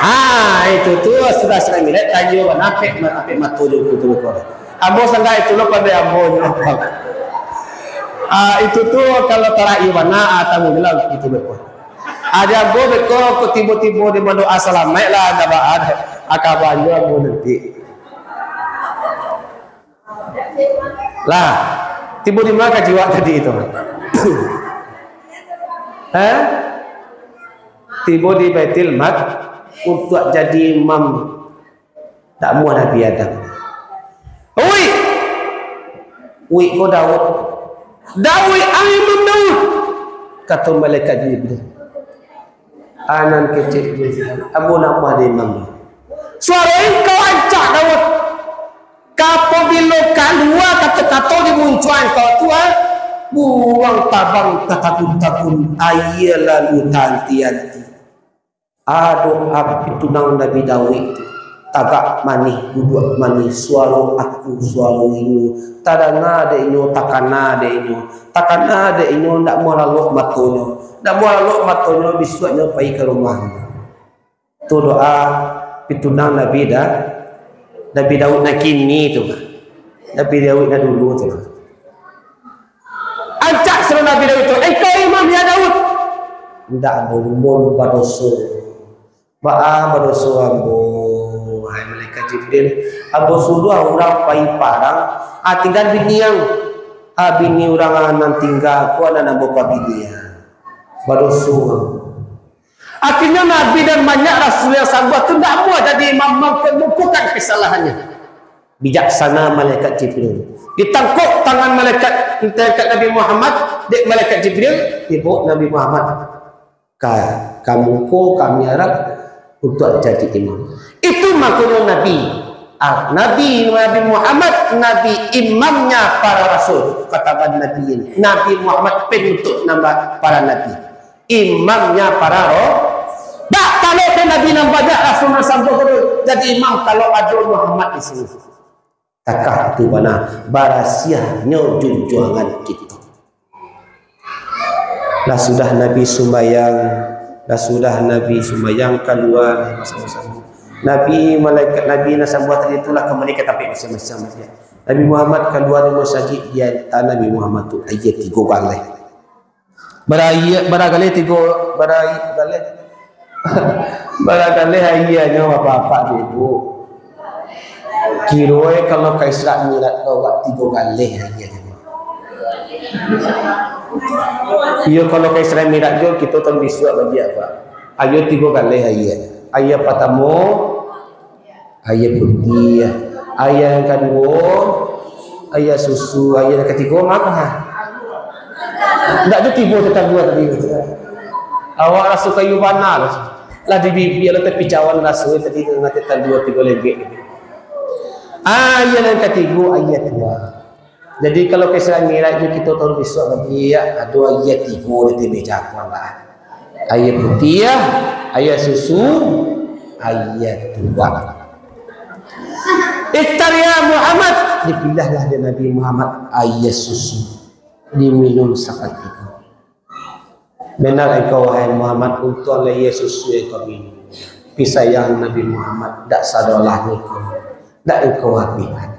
Ah, itu tu sudah Isra Mi'raj, tanyo bana apek ma-, apek mato jo ungku tu beko. Ambo sangaik itu lo pandai ambo nyo. Ah, itu tu kalau tarakhir bana, ah, tamu je lah ungku tu beko. Ado ambo beko ko tibo-tibo di badoa salamaik lah, ado baa, aka banyo ambo nanti. Lah, tibo di ma kaji awak tadi tu? Hah? Tibo di Baitul Maqdis untuak jadi imam. Dak amuah Nabi Adam. Uik! Uik ko Daud. Daud, ai Imam Daud! Kato malaikat Jibril. Anan kecek Jibril. Ambo nak amuah jadi imam. Suaro engkau rancak, Daud. Apabilo kalua kato-kato di muncuang engkau tu, ah, buruang tabang tatabun-tabun, aia lalu taanti-anti. Ado api tunang Nabi Daud tu, tagak manih, duduak manih, suaro aku, suaro inyo, tadanga dek inyo, takana dek inyo, takana dek inyo, ndak amuah lalok matonyo, ndak amuah lalok matonyo, bisuaknyo pai ka rumah. Tu doa pitunang Nabi Da-, Nabi Daud nan kini tu, Pak. Nabi Daud nan dulu tu. Rancak suaro Nabi Daud tu, "Engkau imam, ya Daud." "Indak, ambo, ambo badoso." "Baa badoso ambo, hai malaikat Jibril?" "Ambo suruah urang pai parang, ah, tingga bini ang. Ah, bini urang nan tingga ko, nan ambo pabini ang. Badoso ambo." Akhirnyo Nabi dan banyak rasul yang sabuah tu ndak amuah jadi imam, mangko mukokan kasalahannyo. Bijaksana malaikat Jibril. Ditangkok tangan malaikat, malaikat Nabi Muhammad, dek malaikat Jibril, dibaok Nabi Muhammad ka, ka muko, ka mihrab untuak jadi imam. Itu makonyo Nabi, ah, Nabi, Nabi Muhammad, Nabi imamnya para rasul, kataban Nabi ini. Nabi Muhammad penutup nama para nabi. Imamnya para ro-, dak talok dek Nabi nan banyak, rasul nan sabuah ko jadi imam, kalau ado Muhammad di siko. Takah tu bana, barasiahnyo junjuangan kito. Lah sudah Nabi sumbayang, lah sudah Nabi sumbayang, kalua Nabi, malaikat Nabi nan sabuah tadi tu lah kambali ka tampek masiang-masiang. Nabi Muhammad kalua dari masajik, diantaan Nabi Muhammad tu aia tigo galeh. Bara aia, bara galeh tigo, bara aia galeh. Bara galeh aianyo, Bapak-bapak, Ibu. Kiro e kalau ka Isra Mi'raj ko awak tigo galeh aianyo. Iyo, kalau ka Isra Mi'raj ko kito taun bisuak baliak, Pak. Aia tigo galeh aia. Aia patamo, aia putiah. Aia nan kaduo, aia susu. Aia nan katigo, ma ko ha? Ndak tu tibo tu talua tadi. Awak raso kayu bana lah. Lah di bibia lah, tapi cawan raso tadi tu, nanti talua tigo legek. Aia nan katigo, aia tua. Jadi, kalau ka Isra Mi'raj tu kito taun bisuak baliak, ado aia tigo di ateh meja ko lah. Aia putiah, aia susu, aia tua. Iftar ya Muhammad, dipilihlah dek Nabi Muhammad aia susu, diminum saketek. Bana engkau, wahai Muhammad, untuang aia susu yang kau minum. Tapi sayang Nabi Muhammad, dak sadolahnyo ko, dak engkau abihan.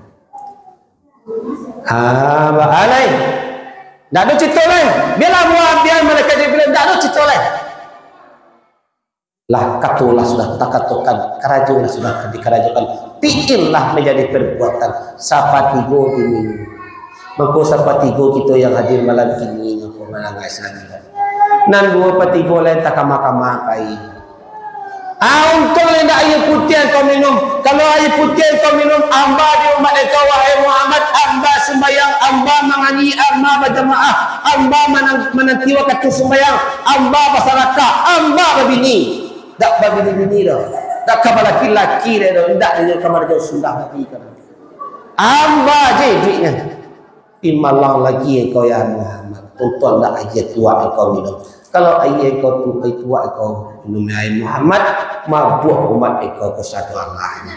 Ha, baa lai? Dak ado carito lai. Bialah buah ambian malaikat Jibril, dak ado carito lai. Lah, kato lah sudah takatokan, karajo lah sudah dikarajokan, pi'il lah manjadi perbuatan. Sapatigo diminum. Mangko sapatigo kito yang hadir malam kini, mangko manangah Isra Mi'raj. Nan duo patigo lain takama-kama pai. Ah, untuang lai ndak aia putiah kau minum. Kalau aia putiah kau minum, amba di umat engkau, wahai Muhammad, amba sumbayang, amba mangaji, amba bajamaah, amba manang-, mananti wakatu sumbayang, amba basadakah, amba babini. Dak babini-bini doh. Dak ka balaki-laki doh, indak doh, kamari jauah sudah Nabi kan. Amba je duitnyo. Pi malang lagi engkau, ya Muhammad. Untuang ndak aia tuak engkau minum. Kalau aia engkau tu, aia tuak engkau minum, ya Muhammad, mabuak umat engkau ko sado Allah nyo.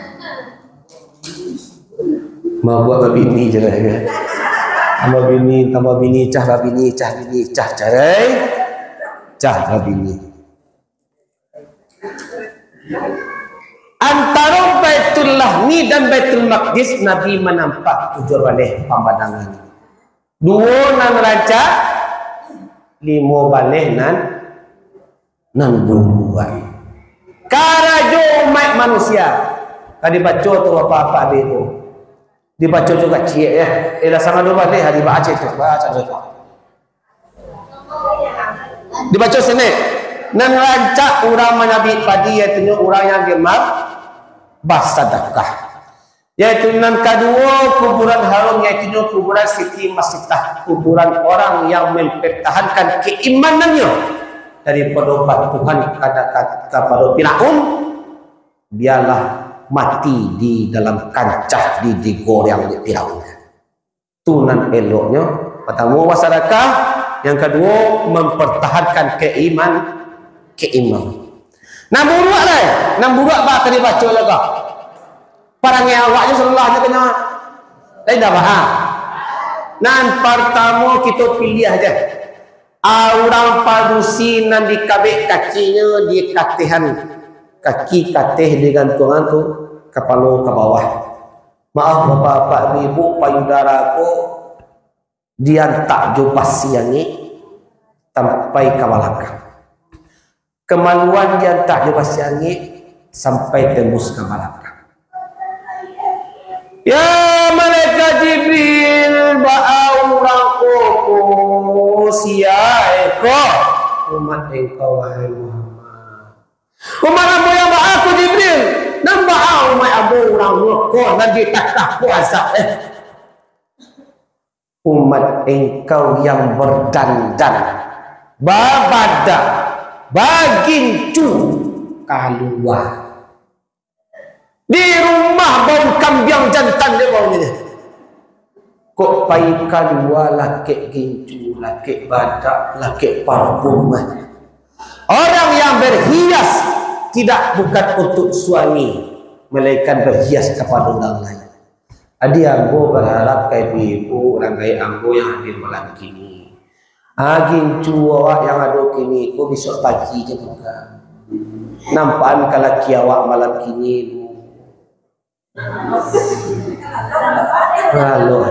Mabuak babini je lah, kan? Tambah bini, tambah bini, cah babini, cah bini, cah carai, cah babini. Antaro Baitul Lahmi dan Baitul Maqdis, Nabi manampak tujuah baleh pamandangan. Duo nan rancak, limo baleh nan, nan buruak. Karajo umaik manusia. Ka dibaco tu apak-apak ado tu. Dibaco tu kacik, ya. Eh, lah sama duo baleh, ha, dibaco tu. Baco tu. Dibaco sinan. Nan rancak urang manyabik padi, yaitunyo urang yang gemar basadakah. Yaitu nan kaduo, kuburan harum, yaitunyo kuburan Siti Masitah, kuburan orang yang mempertahankan keimanannyo daripado batuhan kada-, kapado Firaun, bialah mati di dalam kancah di, digoreng dek Firaun. Tu nan eloknyo, partamo basadakah, yang kaduo mempertahankan keiman-, keimanan. Nan buruak lai, nan buruak baa tadi baco juo. Parangai awak jo salahnyo kanyo. Lain dah, Pak? Ha. Nan partamo kito piliah je. Ah, urang padusi nan dikabek kakinyo di katehan, kaki kateh digantuangan tu, kapalo ka bawah. Maaf, bapak-bapak, ibu-ibu, payudara ko diantak jo basi angek sampai ka balakang. Kamaluan diantak jo basi angek sampai tembus ka balakang. Ya malaikat Jibril, baa urang ko, ko sia eko umat engkau, wahai Muhammad? Umat ambo yang baa ko, Jibril? Nan baa umat ambo urang ko nan ditakah ko azab, eh? Umat engkau yang berdandan, babadak, bagincu kalua. Di rumah bau kambiang jantan dia bau ni. Kok pai kalua lakek gincu, lakek badak, lakek parfum. Orang yang berhias tidak, bukan untuk suami, melainkan berhias kepada orang lain. Jadi ambo baharap ka ibu-ibu, urang gaek ambo yang hadir malam kini. Ah, gincu awak yang ado kini ko, bisuak pagi je buka. Nampakan ka laki awak malam kini tu. Lalu.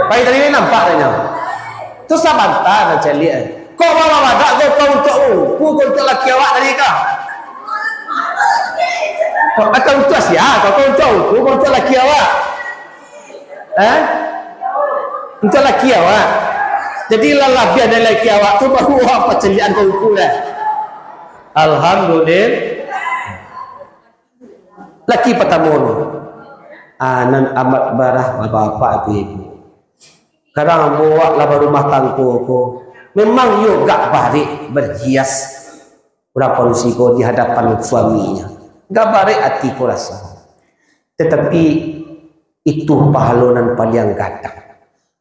Pai tadi ni nampak dah nyo. Tu sabanta nan caliak, eh. Kok babadak ko, kau untuak ungku, kau untuak laki awak tadi ko? Kau, kau untuak sia? Kau, kau untuak ungku, kau untuak laki awak? Eh? Untuak laki awak. Jadi, lah labiah dari laki awak tu, baru awak pacaliakan ka ungku dah. Alhamdulillah. Laki partamo tu. Ah, nan amat barah bapak ibu-ibu. Kadang ambo awak lah barumah tanggo ko, memang iyo gak barek berhias urang padusi ko di hadapan suaminyo. Gak barek ati ko raso. Tetapi itu pahalo nan paliang gadang.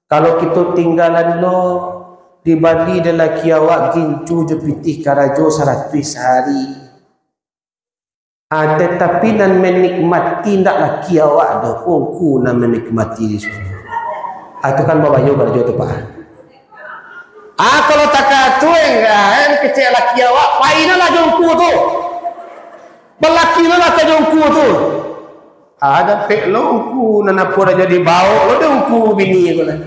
Kalau kito tinggalan lo, dibali dek laki awak gincu jo pitih karajo saratuih sahari. Ah, tetapi nan menikmati ndak laki awak doh, ungku nan menikmati di sinan. Ah, tu kan babayo karajo tu, Pak. Ah, kalau takatuang, kan, kecek laki awak, painolah jo ungku tu. Balakinolah ka jo ungku tu. Ah, dapek lo ungku, nan apo dah jadi baok lo dek ungku bini ko lah.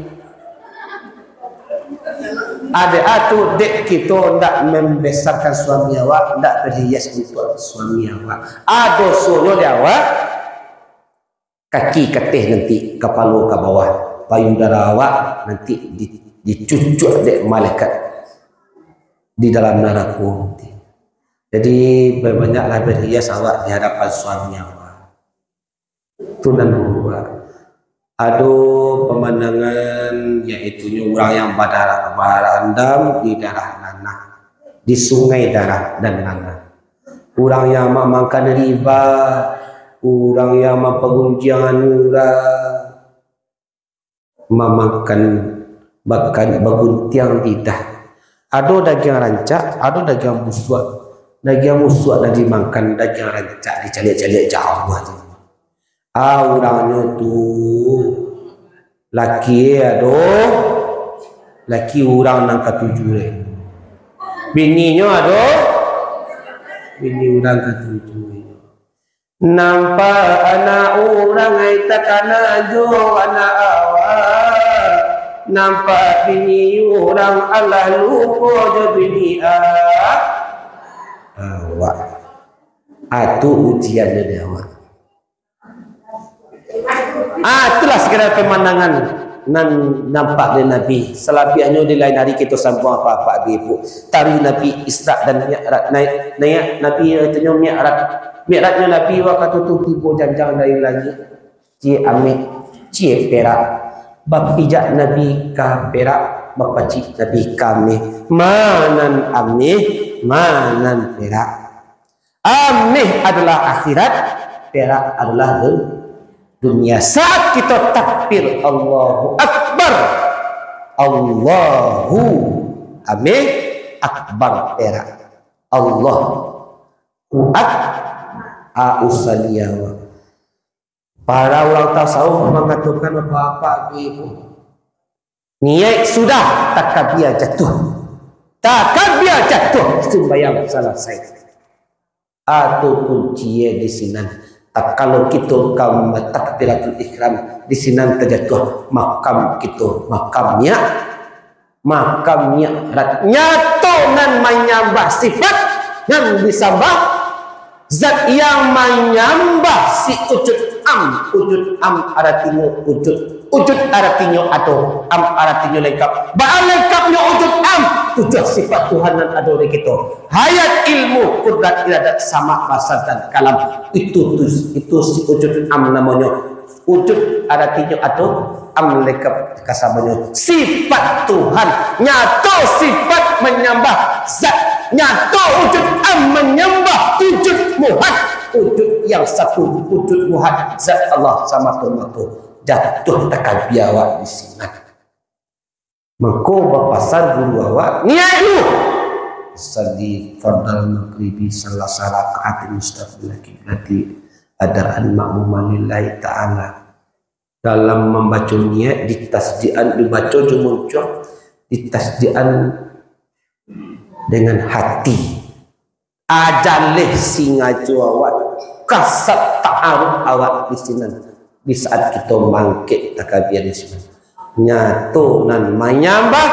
Ado, ah, tu dek kito ndak membesarkan suami awak, ndak berhias untuak suami awak. Ah, dosonyo di awak, kaki kateh nanti, kapalo ka bawah, payudara awak nanti di, dicucuak dek malaikat di dalam narako nanti. Jadi, banyaklah berhias awak di hadapan suami awak. Tu nan buruak. Ado pamandangan, yaitunyo urang yang badarah, barandam di darah nanah, di sungai darah dan nanah. Urang yang mamakan riba, Urang yang mampagunjiang anu urang, mamakan, bakan, baguntiang lidah. Ado dagiang rancak, ado dagiang busuak. Dagiang busuak nan dimakan, dagiang rancak dicaliak-caliak jauah tu. Ah, urangnyo tu, laki ado, laki urang nan katuju deh. Bininyo ado, bini urang katuju. Nampak anak urang ai takana jo anak awak. Nampak bini urang alah lupo jo bini a-, awak. Ah, tu ujiannyo di awak. Ah, itulah sagala pamandangan nan nampak dek Nabi. Salabiahnyo di lain ari kito sambuang apak-apak ibu. Tari Nabi Isra dan Mi'raj, naiak, naiak Nabi itunyo Mi'raj. Mi'rajnyo Nabi wakatu tu tibo janjang dari langik. Ciek ameh, ciek perak. Bapijak Nabi ka perak, bapacik Nabi ka ameh. Ma nan ameh, ma nan perak. Ameh adalah akhirat, perak adalah dun-, dunia. Saat kito takbir, Allahu Akbar. Allahu ameh, Akbar perak. Allahu Ak-, a usaliawa. Para urang tasawuf mangatokan, bapak, ibu, niaik sudah, takabia jatuah. Takabia jatuah, sumbayang salasai. Ado kunci di sinan. Takalo kito ka takbiratul ihram, di sinan tajatuah makam kito, makam niaik. Makam Mi'raj. Nyato nan manyambah sifat nan disambah. Zat yang manyambah si wujud am. Wujud am aratinyo wujud. Wujud aratinyo ado. Am aratinyo lengkap. Baa lengkapnyo wujud am? Tujuah sifat Tuhan nan ado di kito. Hayat, ilmu, kudrat, iradat, samak, basar, dan kalam. Itu tu, itu si wujud am namonyo. Wujud aratinyo ado, am lengkap kasabanyo. Sifat Tuhan, nyato sifat manyambah zat, nyato wujud am manyambah wujud muhad, wujud yang satu, wujud muhad, zat Allah samato-mato. Jatuah takabia awak di sinan. Mangko bapasan guru awak, niaik lu. Salli fardal maghribi salasa rakaatin mustaqbilal kiblati adaan ma'muman lillahi ta'ala. Dalam mambaco niaik, ditasdian, dibaco jo muncuang, ditasdian dengan hati. Ajaleh singajo awak, kasat ta'aruf awak di sinan, di saat kito mangkek takabia di sinan. Nyato nan manyambah,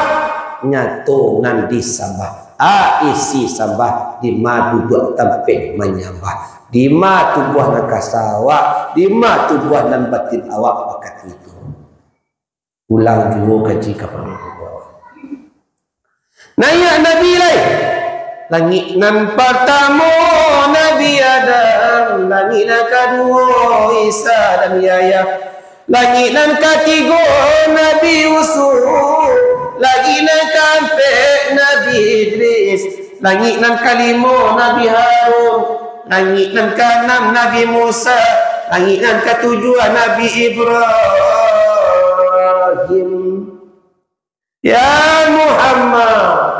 nyato nan disambah. A isi sambah, dima duduak tampek manyambah, dima tubuah nan kasa awak, dima tubuah nan batin awak wakatu itu. Ulang juo kaji kapado Allah. Naiak Nabi lai. Langik nan partamo Nabi Adam, langik nan kaduo Isa dan Yahya, langik nan katigo Nabi Yusuf, langik nan kaampek Nabi Idris, langik nan kalimo Nabi Harun, langik nan kaanam Nabi Musa, langik nan katujuah Nabi Ibrahim. Ya Muhammad,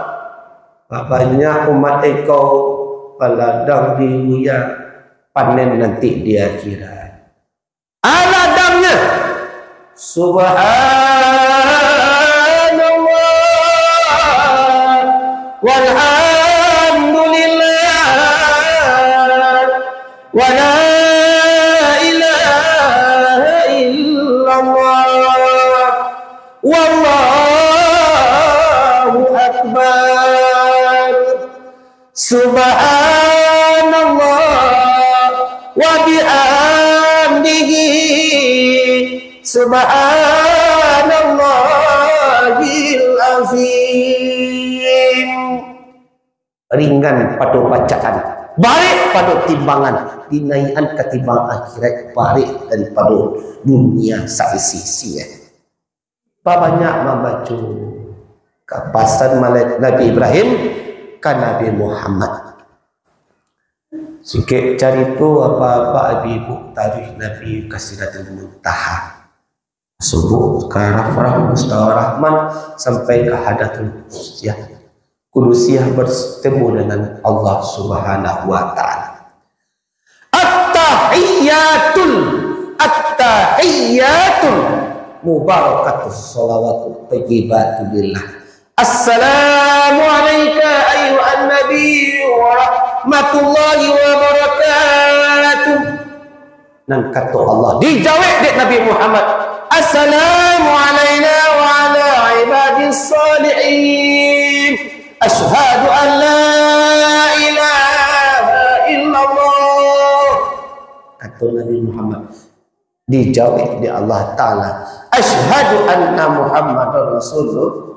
babanyak umat engkau baladang di buya, panen nanti di akhirat. Aladangnya, Subhanallah, walhamdulillah, wala ilaha illallah, wallahu akbar. Subhanallah wa bihamdihi, subhanallahil azim. Ringan pado bacaan, barek pado timbangan, dinaiakan ka timbang akhirat, barek daripado dunia saisi-isi. Babanyak mambaco ka pasan malai-, Nabi Ibrahim ka Nabi Muhammad. Singkek carito, apak-apak, ibu-ibu, taruih Nabi ka Sidratil Muntaha. Subuh ka Arafah, Mustawa Rahman, sampai ka Hadratul Qudusiah. Qudusiah bertemu dengan Allah Subhanahu wa Ta'ala. At-tahiyyatul, at-tahiyyatul mubarakatus shalawatut thayyibatu lillah. Assalamu alaika ayyuhan nabi wa rahmatullahi wa barakatuh. Nan kato Allah, dijawek dek Nabi Muhammad, "Assalamu alaina wa ala ibadis salihin. Asyhadu an la ilaha illallah." Kato Nabi Muhammad, dijawek dek Allah Ta'ala, "Asyhadu anna Muhammadan Rasulullah."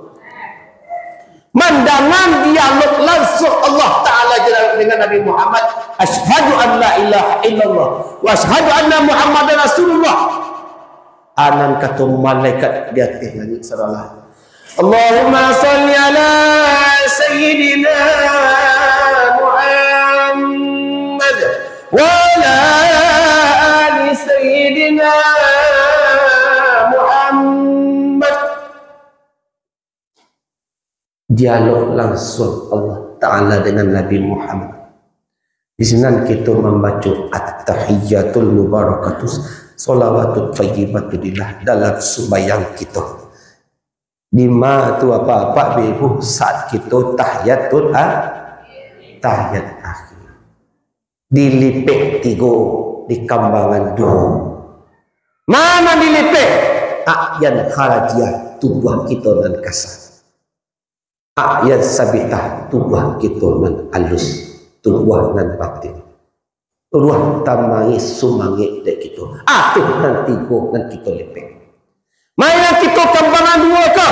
Mandangan dialog langsung Allah Ta'ala dengan Nabi Muhammad, "Asyhadu an la ilaha illallah, wa asyhadu anna Muhammadan Rasulullah." Anan kato malaikat di ateh langik saralah, "Allahumma shalli ala Sayyidina Muhammad wa ala ali Sayyidina Muhammad." Dialog langsung Allah Ta'ala dengan Nabi Muhammad. Di sinan kito mambaco at-tahiyyatul mubarakatus shalawatut thayyibatu lillah dalam sumbayang kito. Di ma tu apak-apak ibu, saat kito tahiyatul a-, tahiyat akhir. Dilipek tigo, dikambangan duo. Ma nan dilipek? A'yan kharajiah, tubuah kito nan kasa. A'yan sabitah, tubuah kito nan alus, tubuah nan batin. Ruah tamangih sumangek dek kito. Atuh nan tigo nan kito lipek. Ma nan kito kambangan duo ko?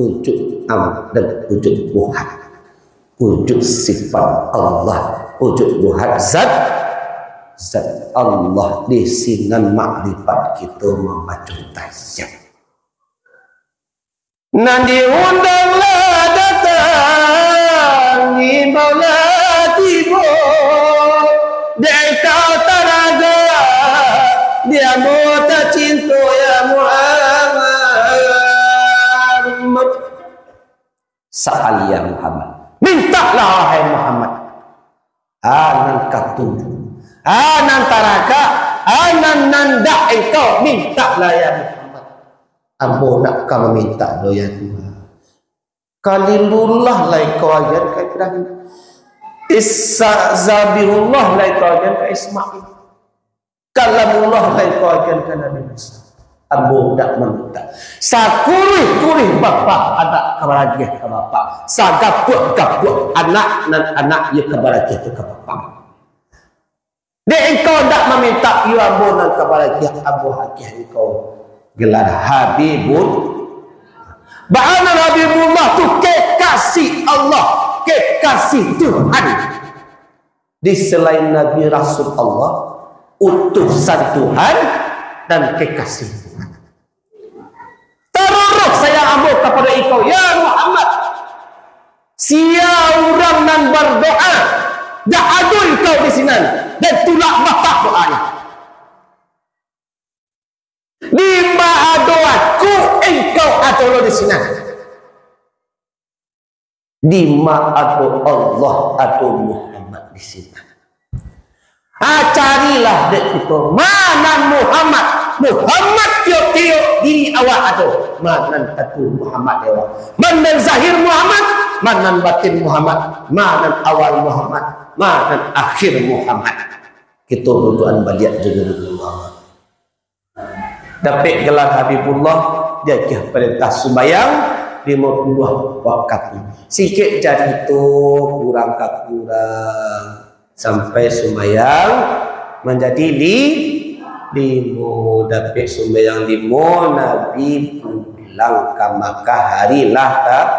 Wujud am dan wujud buhat. Wujud sifat Allah, wujud buhat zat, zat Allah. Di sinan makrifat kito mambaco tahiyat. Nan diundang lah datang, imbau lah tibo. Dek Engkau taragak, di ambo tacinto, ya Muhammad. Sa'al ya Muhammad. Mintaklah, wahai Muhammad. A nan katuju, a nan taragak, a nan nandak engkau, mintaklah, ya Muhammad. Ambo ndak ka mamintak doh, ya Tuhan. Kalimullah lah engkau agiahkan ka Ibrahim. Ishak, Zabihullah lah engkau agiahkan ka Ismail. Kalamullah lah engkau agiahkan ka Nabi Musa. Ambo ndak mamintak. Sakuruih-kuruih bapak anak ka baragiah ka bapak. Sagapuak-gapuak anak nan anak iyo ka baragiah tu ka bapak. Dek engkau ndak mamintak, iyo ambo nan ka baragiah, ambo agiah engkau gelar Habibul. Baa nan Habibullah tu? Kekasih Allah, kekasih Tuhan. Di selain Nabi, Rasul Allah, utusan Tuhan, dan kekasih Tuhan. Taruruih sayang ambo kapado engkau, ya Muhammad. Sia urang nan bardoa, dak ado engkau di sinan, dan tulak batak doanyo. Di ma ado aku, engkau ado lo di sinan. Di ma ado Allah, ado Muhammad di sinan. Ha, carilah dek kito, ma nan Muhammad, Muhammad tiok-tiok diri awak ado, ma nan katuju Muhammad di awak, ma nan zahir Muhammad, ma nan batin Muhammad, ma nan awal Muhammad, ma nan akhir Muhammad. Kito dudukan baliak jo guru Allah. Dapek gelar Habibullah, diagiah parentah sumbayang limo puluah wakatu. Singkek carito, kurang ka kurang, sampai sumbayang manjadi li-, limo. Dapek sumbayang limo, Nabi pulang ka Makkah hari lah ta-,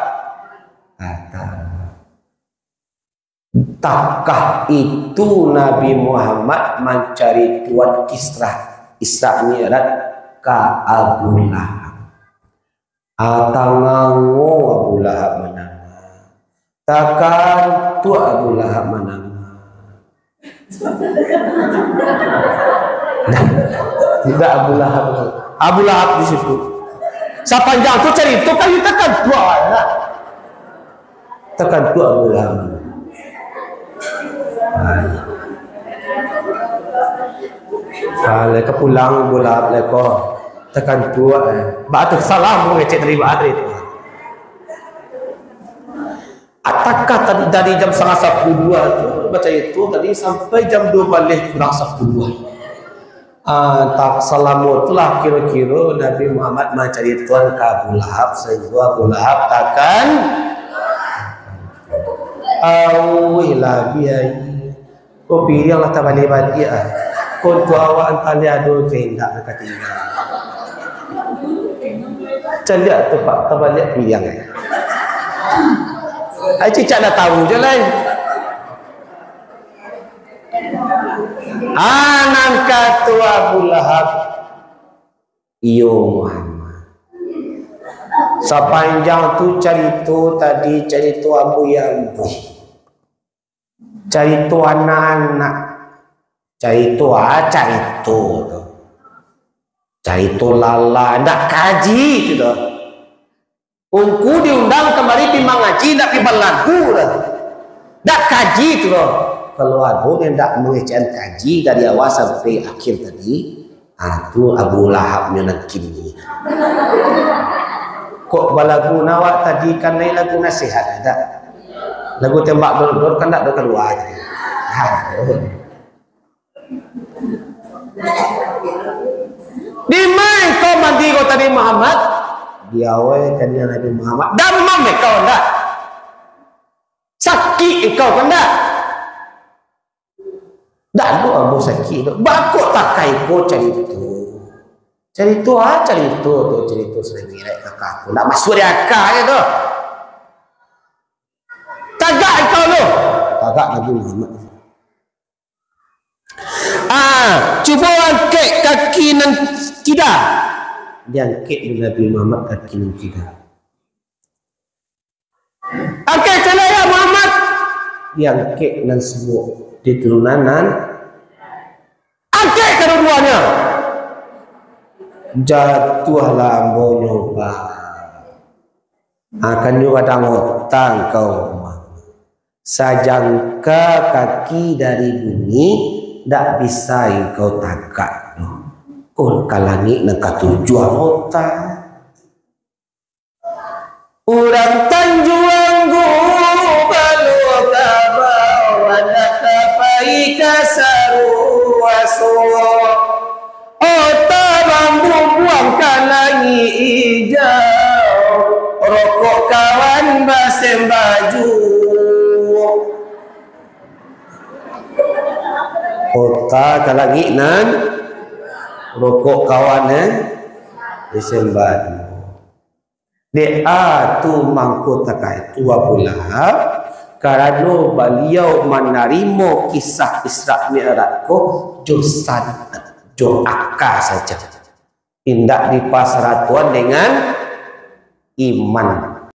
datang. Takah itu Nabi Muhammad mancari Tuan Kisra, Isra Mi'raj ka Abu Lahab. Ah, tangango Abu Lahab mandanga. Takantuak Abu Lahab mandanga. Nah, tidak Abu Lahab. Abu Lahab di situ. Sapanjang tu carito kan kita kan tua lah. Takantuak Abu Lahab. Ah, lai ka pulang Abu Lahab lai ko. Takantuak, eh. Baa tu salah mangecek dari baa tadi tu. Atakah tadi dari jam satangah sapuluah tu, bacarito tadi sampai jam duo baleh kurang sapuluah. Ah, tak salamo tu lah kiro-kiro Nabi Muhammad mancaritoan ka Abu Lahab, sahinggo Abu Lahab takan, auih lah, biai. Ko piriang lah tabaliak-baliak ah. Ko untuak awak antah lai ado kandak nan ka tingga. Caliak tu, Pak, tabaliak piriang eh. Ai cicak dah tahu je lai. Ah, nan kato Abu Lahab, iyo Muhammad. Sapanjang tu carito tadi, carito ambuih-ambuih. Carito anak-anak. Carito, ah, carito tu. Carito lala, ndak kaji tu doh. Ungku diundang kamari pi mangaji, ndak pi balagu lah. Ndak kaji tu doh. Kalau ado nan ndak mangecek kaji dari awal sampai akhir tadi, ah, tu Abu Lahab nyo nan kini. Kok balagu nan awak tadi kan lai lagu nasihat, ndak? Lagu tembak dor-dor kan ndak ado kalua tadi. Ha. Dima engkau mandi ko tadi Muhammad? Diawai kan Nabi Muhammad. Damam engkau ndak? Sakik engkau kan ndak? Ndak ado ambo sakik tu. Baa kok takai ko carito. Carito ah, carito tu, carito sangirek kakak aku. Ndak masuak di aka je tu. Tagak engkau tu. Tagak Nabi Muhammad. Ah, cubo angkek kaki nan kida. Diangkek dek Nabi Muhammad kaki nan kida. Angkek caliak ya Muhammad. Diangkek nan suok di turunan nan. Angkek kaduo-duonyo. Jatuahlah ambo nyo, Pak. Ah, kan nyo gadang otak kau. Sajangka kaki dari bumi, ndak bisa engkau tagak doh. Ko ka langik nan katujuah otak. Urang Tanjuang Gubalo ka bawah, ndak ka pai ka Saruaso. Ota bambumbuang ka langik ijau, rokok kawan basembaju. Ota ka langik nan, rokok kawan, eh, basembaju. Dek a tu mangko takah itu Abu Lahab, karano baliau manarimo kisah Isra Mi'raj ko jo san-, jo aka saja. Indak dipasaratoan dengan iman